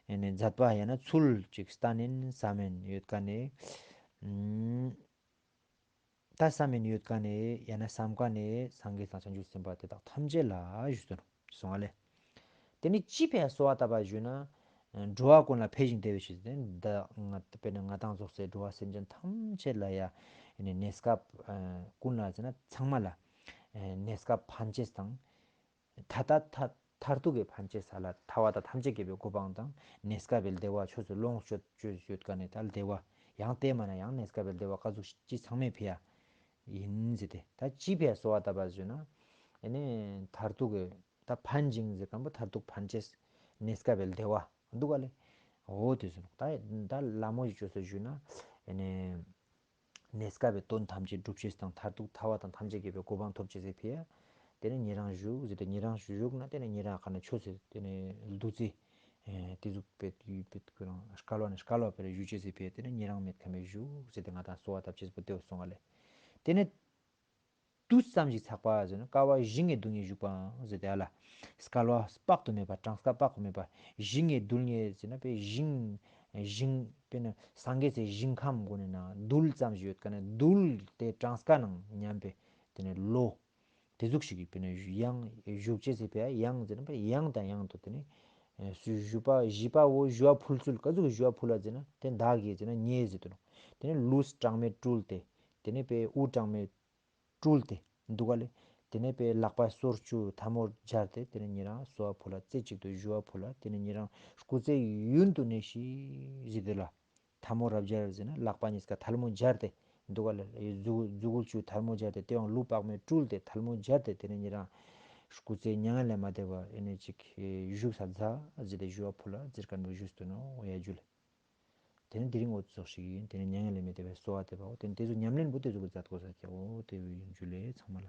ཨེ་ནེ་མཛད་པ་ཡང་ན་ཚུལ་ཅིག་བལྟ་ནེ་བསམ་མེན་ཡོད་མཁན་ནི། ཨུམ། ད་བསམ་མེན་ཡོད་མཁན་ནི་ཡང་ན་བསམ་མཁན་ནི་སངས་རྒྱས་དང་བྱང་ཆུབ་སེམས་དཔའ་དེ་དག་ཐམས་ཅད་ལ་ཞུས་སོ་སོང་ང་ལེ། དེ་ནེ་ཅི་ཕི་གསོལ་བ་བཏབ་པ་ཞུ་ན། འགྲོ་བ་ཀུན་ལ་ཕན་ཞིང་བདེ་བའི་ཕྱིར་ཟེར་ཏེ་ད་ང་དཔེར་ན་ང་ཏང་ཙོགས་སེ་འགྲོ་བ་སེམས་ཅན་ཐམས་ཅད་ལ་ཡ་ཨེ་ནེ་གནས་སྐབས་ཨ་ཀུན་ལ་ཟེར་ན་ཚང་མ་ལ་ཨེ་གནས་སྐབས་ཕན་ཅེས་དང་། ཐ་ད་ཐ་མཐར་ཐུག་གི་ཕན་ཅེས་ས་ལ་ཐ་བ་དང་ཐམས་ཅད་མཁྱེན་པའི་གོ་འཕང་དང་གནས་སྐབས་པའི་བདེ་བ་ཆོས་སུ་ལོངས་སྤྱོད་སྤྱོད་ཡོད་མཁན་ནི་ད་བདེ་བ་ཡང་དེ་མ་ན་ཡང་གནས་སྐབས་པའི་བདེ་བ་ཀ་ཟུག་ཅི་ཚང་མའི་ཕི་ཡ་ཡིན་ཟེར་ཏེ་ད་ཅི་ཕི་གསོལ་བ་བཏབ་པ་ཞུ་ན་ཨེ་ནེ་མཐར་ཐུག་གི་ད་ཕན་ཞིང་ཟེར་མཁན་པོ་མཐར་ཐུག་ཕན་ཅེས་གནས་སྐབས་པའི་བདེ་བ་འདུག་ག་ལེ། འོ་དེ་ཟེར་ནོག། ད་ད་ལ་མོ་ཞིག་ཅོས་སེ་ཞུ་ན་ཨེ་ནེ་གནས་སྐབས་པའི་དོན་ཐམས་ཅད་འགྲུབ་ཅེས་དང་མཐར་ཐུག་ཐ་བ་དང་ཐམས་ཅད་མཁྱེན་པའི་གོ་འཕང་ཐོབ་ཅེས་སི་ཕི་ཡ། དེ་ནེ་ཉེ་རང་བཞུགས་ཟེར་ཏེ་ཉེ་རང་བཞུགས་ན་དེ་ནེ་ཉེ་རང་ཁ་ན་ཆོས་སི་དེ་ནེ་བདུད་རྩི་ཨེ་དེ་ཟུག་པའི་ཡུལ་པའི་ཁོ་རང་སྐལ་བ་ནེ་སྐལ་བ་སྤེ་ར་ཞུ་ཅེས་སི་ཕི་ཡ་དེ་ནེ་ཉེ་རང་མེད་ཁ་མེད་བཞུགས་ཟེར་ཏེ་ང་ཏང་གསོལ་བ་བཏབ་ཅེས་པོ་དེ་བོ་སོང་ང་ལེ། དེ་ནེ་དུས་ཙམ་ཞིག་ཚགས་པ་ཟེར་ན་དཀའ་བ་གཞན་གྱིས་སྡུག་བསྔལ་བཞུགས་པའང་ཟེར་ཏེ་ཨ་ལ། སྐལ་བ་དཔག་ཏུ་མེད་པ་གྲངས་ཀ་དཔག་ཏུ་མེད་པ་གཞན་གྱིས་སྡུག་བསྔལ་ཟེར་ན་པེ་ཞིང་ཞིང་དཔེར་ན་སངས་རྒྱས་སི་ཞིང་ཁམས་གུན་ནི་ནང་རྡུལ་ཙམ་ཞིག་ཡོད་མཁན་ནི་རྡུལ་དེ་གྲངས་ཀ་ནང་མཉམ་པའི་དེ་ནེ་ལོ་དེ་ཟུག་ཞིག་གི་དཔེར་ན་ཡང་བཞུགས་ཅེས་སི་ཕི་ཡ་ཡང་ཟེར་ན་པེ་ཡང་དང་ཡང་དུ་དེ་ནེ་ཨེ་སུ་ཞུ་བ་བཞི་པ་བོ་ཞུ་བ་ཕུལ་ཚུལ་ཀ་ཟུག་ཞུ་བ་ཕུལ་ལ་ཟེར་ན་དེ་བདག་གིས་ཟེར་ན་ངས་ཟེར་དུ་ནོག། དེ་ནེ་ལུས་གྲངས་མེད་སྤྲུལ་ཏེ་དེ་ནེ་པེ་དབུ་གྲངས་མེད་སྤྲུལ་ཏེ་འདུག་ག་ལེ། དེ་ནེ་པེ་ལག་པ་སོར་བཅུ་ཐལ་མོ་སྦྱར་ཏེ་དེ་ནེ་ཉེ་རང་གསོལ་བ་ཕུལ་ལ་རྩེ་གཅིག་ཏུ་ཞུ་བ་ཕུལ་ལ་དེ་ནེ་ཉེ་རང་སྐུ་ཚེ་ཡུན་དུ་གནས་ཤིག་ཟེར་ཏེ་ལ། ཐལ་མོ་རབ་སྦྱར་ཟེར་ན་ལག་པ་གཉིས་ཀ་ཐལ་མོ་སྦྱར་ཏེ་འདུག་ག་ལེ། མཛུ་མཛུ་གུ་བཅུ་ཐལ་མོ་སྦྱར་ཏེ་དེའང་ལུས་དཔག་མེད་སྤྲུལ་ཏེ་ཐལ་མོ་སྦྱར་ཏེ་དེ་ནེ་ཉེ་རང་སྐུ་ཚེ་མྱ་ངན་ལས་མ་འདས་པ་ཨེ་ནེ་ཅིག་བཞུགས་ས་མཛད་ཟེར་ཏེ་ཞུ་བ་ཕུལ་ལ་ཟེར་མཁན་པོ་ཞུས་ཏེ་ནོག། འོ་ཡ་ཇུ་ལེ། དེ་ནེ་དེ་རིང་འོ་ཙོགས་ཤིག་ཡིན། དེ་ནེ་མྱ་ངན་ལས་མི་འདའ་བའི་གསོལ་བ་འདེབས་པའོ། དེ་ནེ་དེ་ཚོ་ཉམས་ལེན་པོ་དེ་ཚོ་གི་མཛད་དགོས་ས་ཀྱག་འོ་དེ་བོ་ཡིན། ཇུ་ལེ་ཚང་མ་ལ།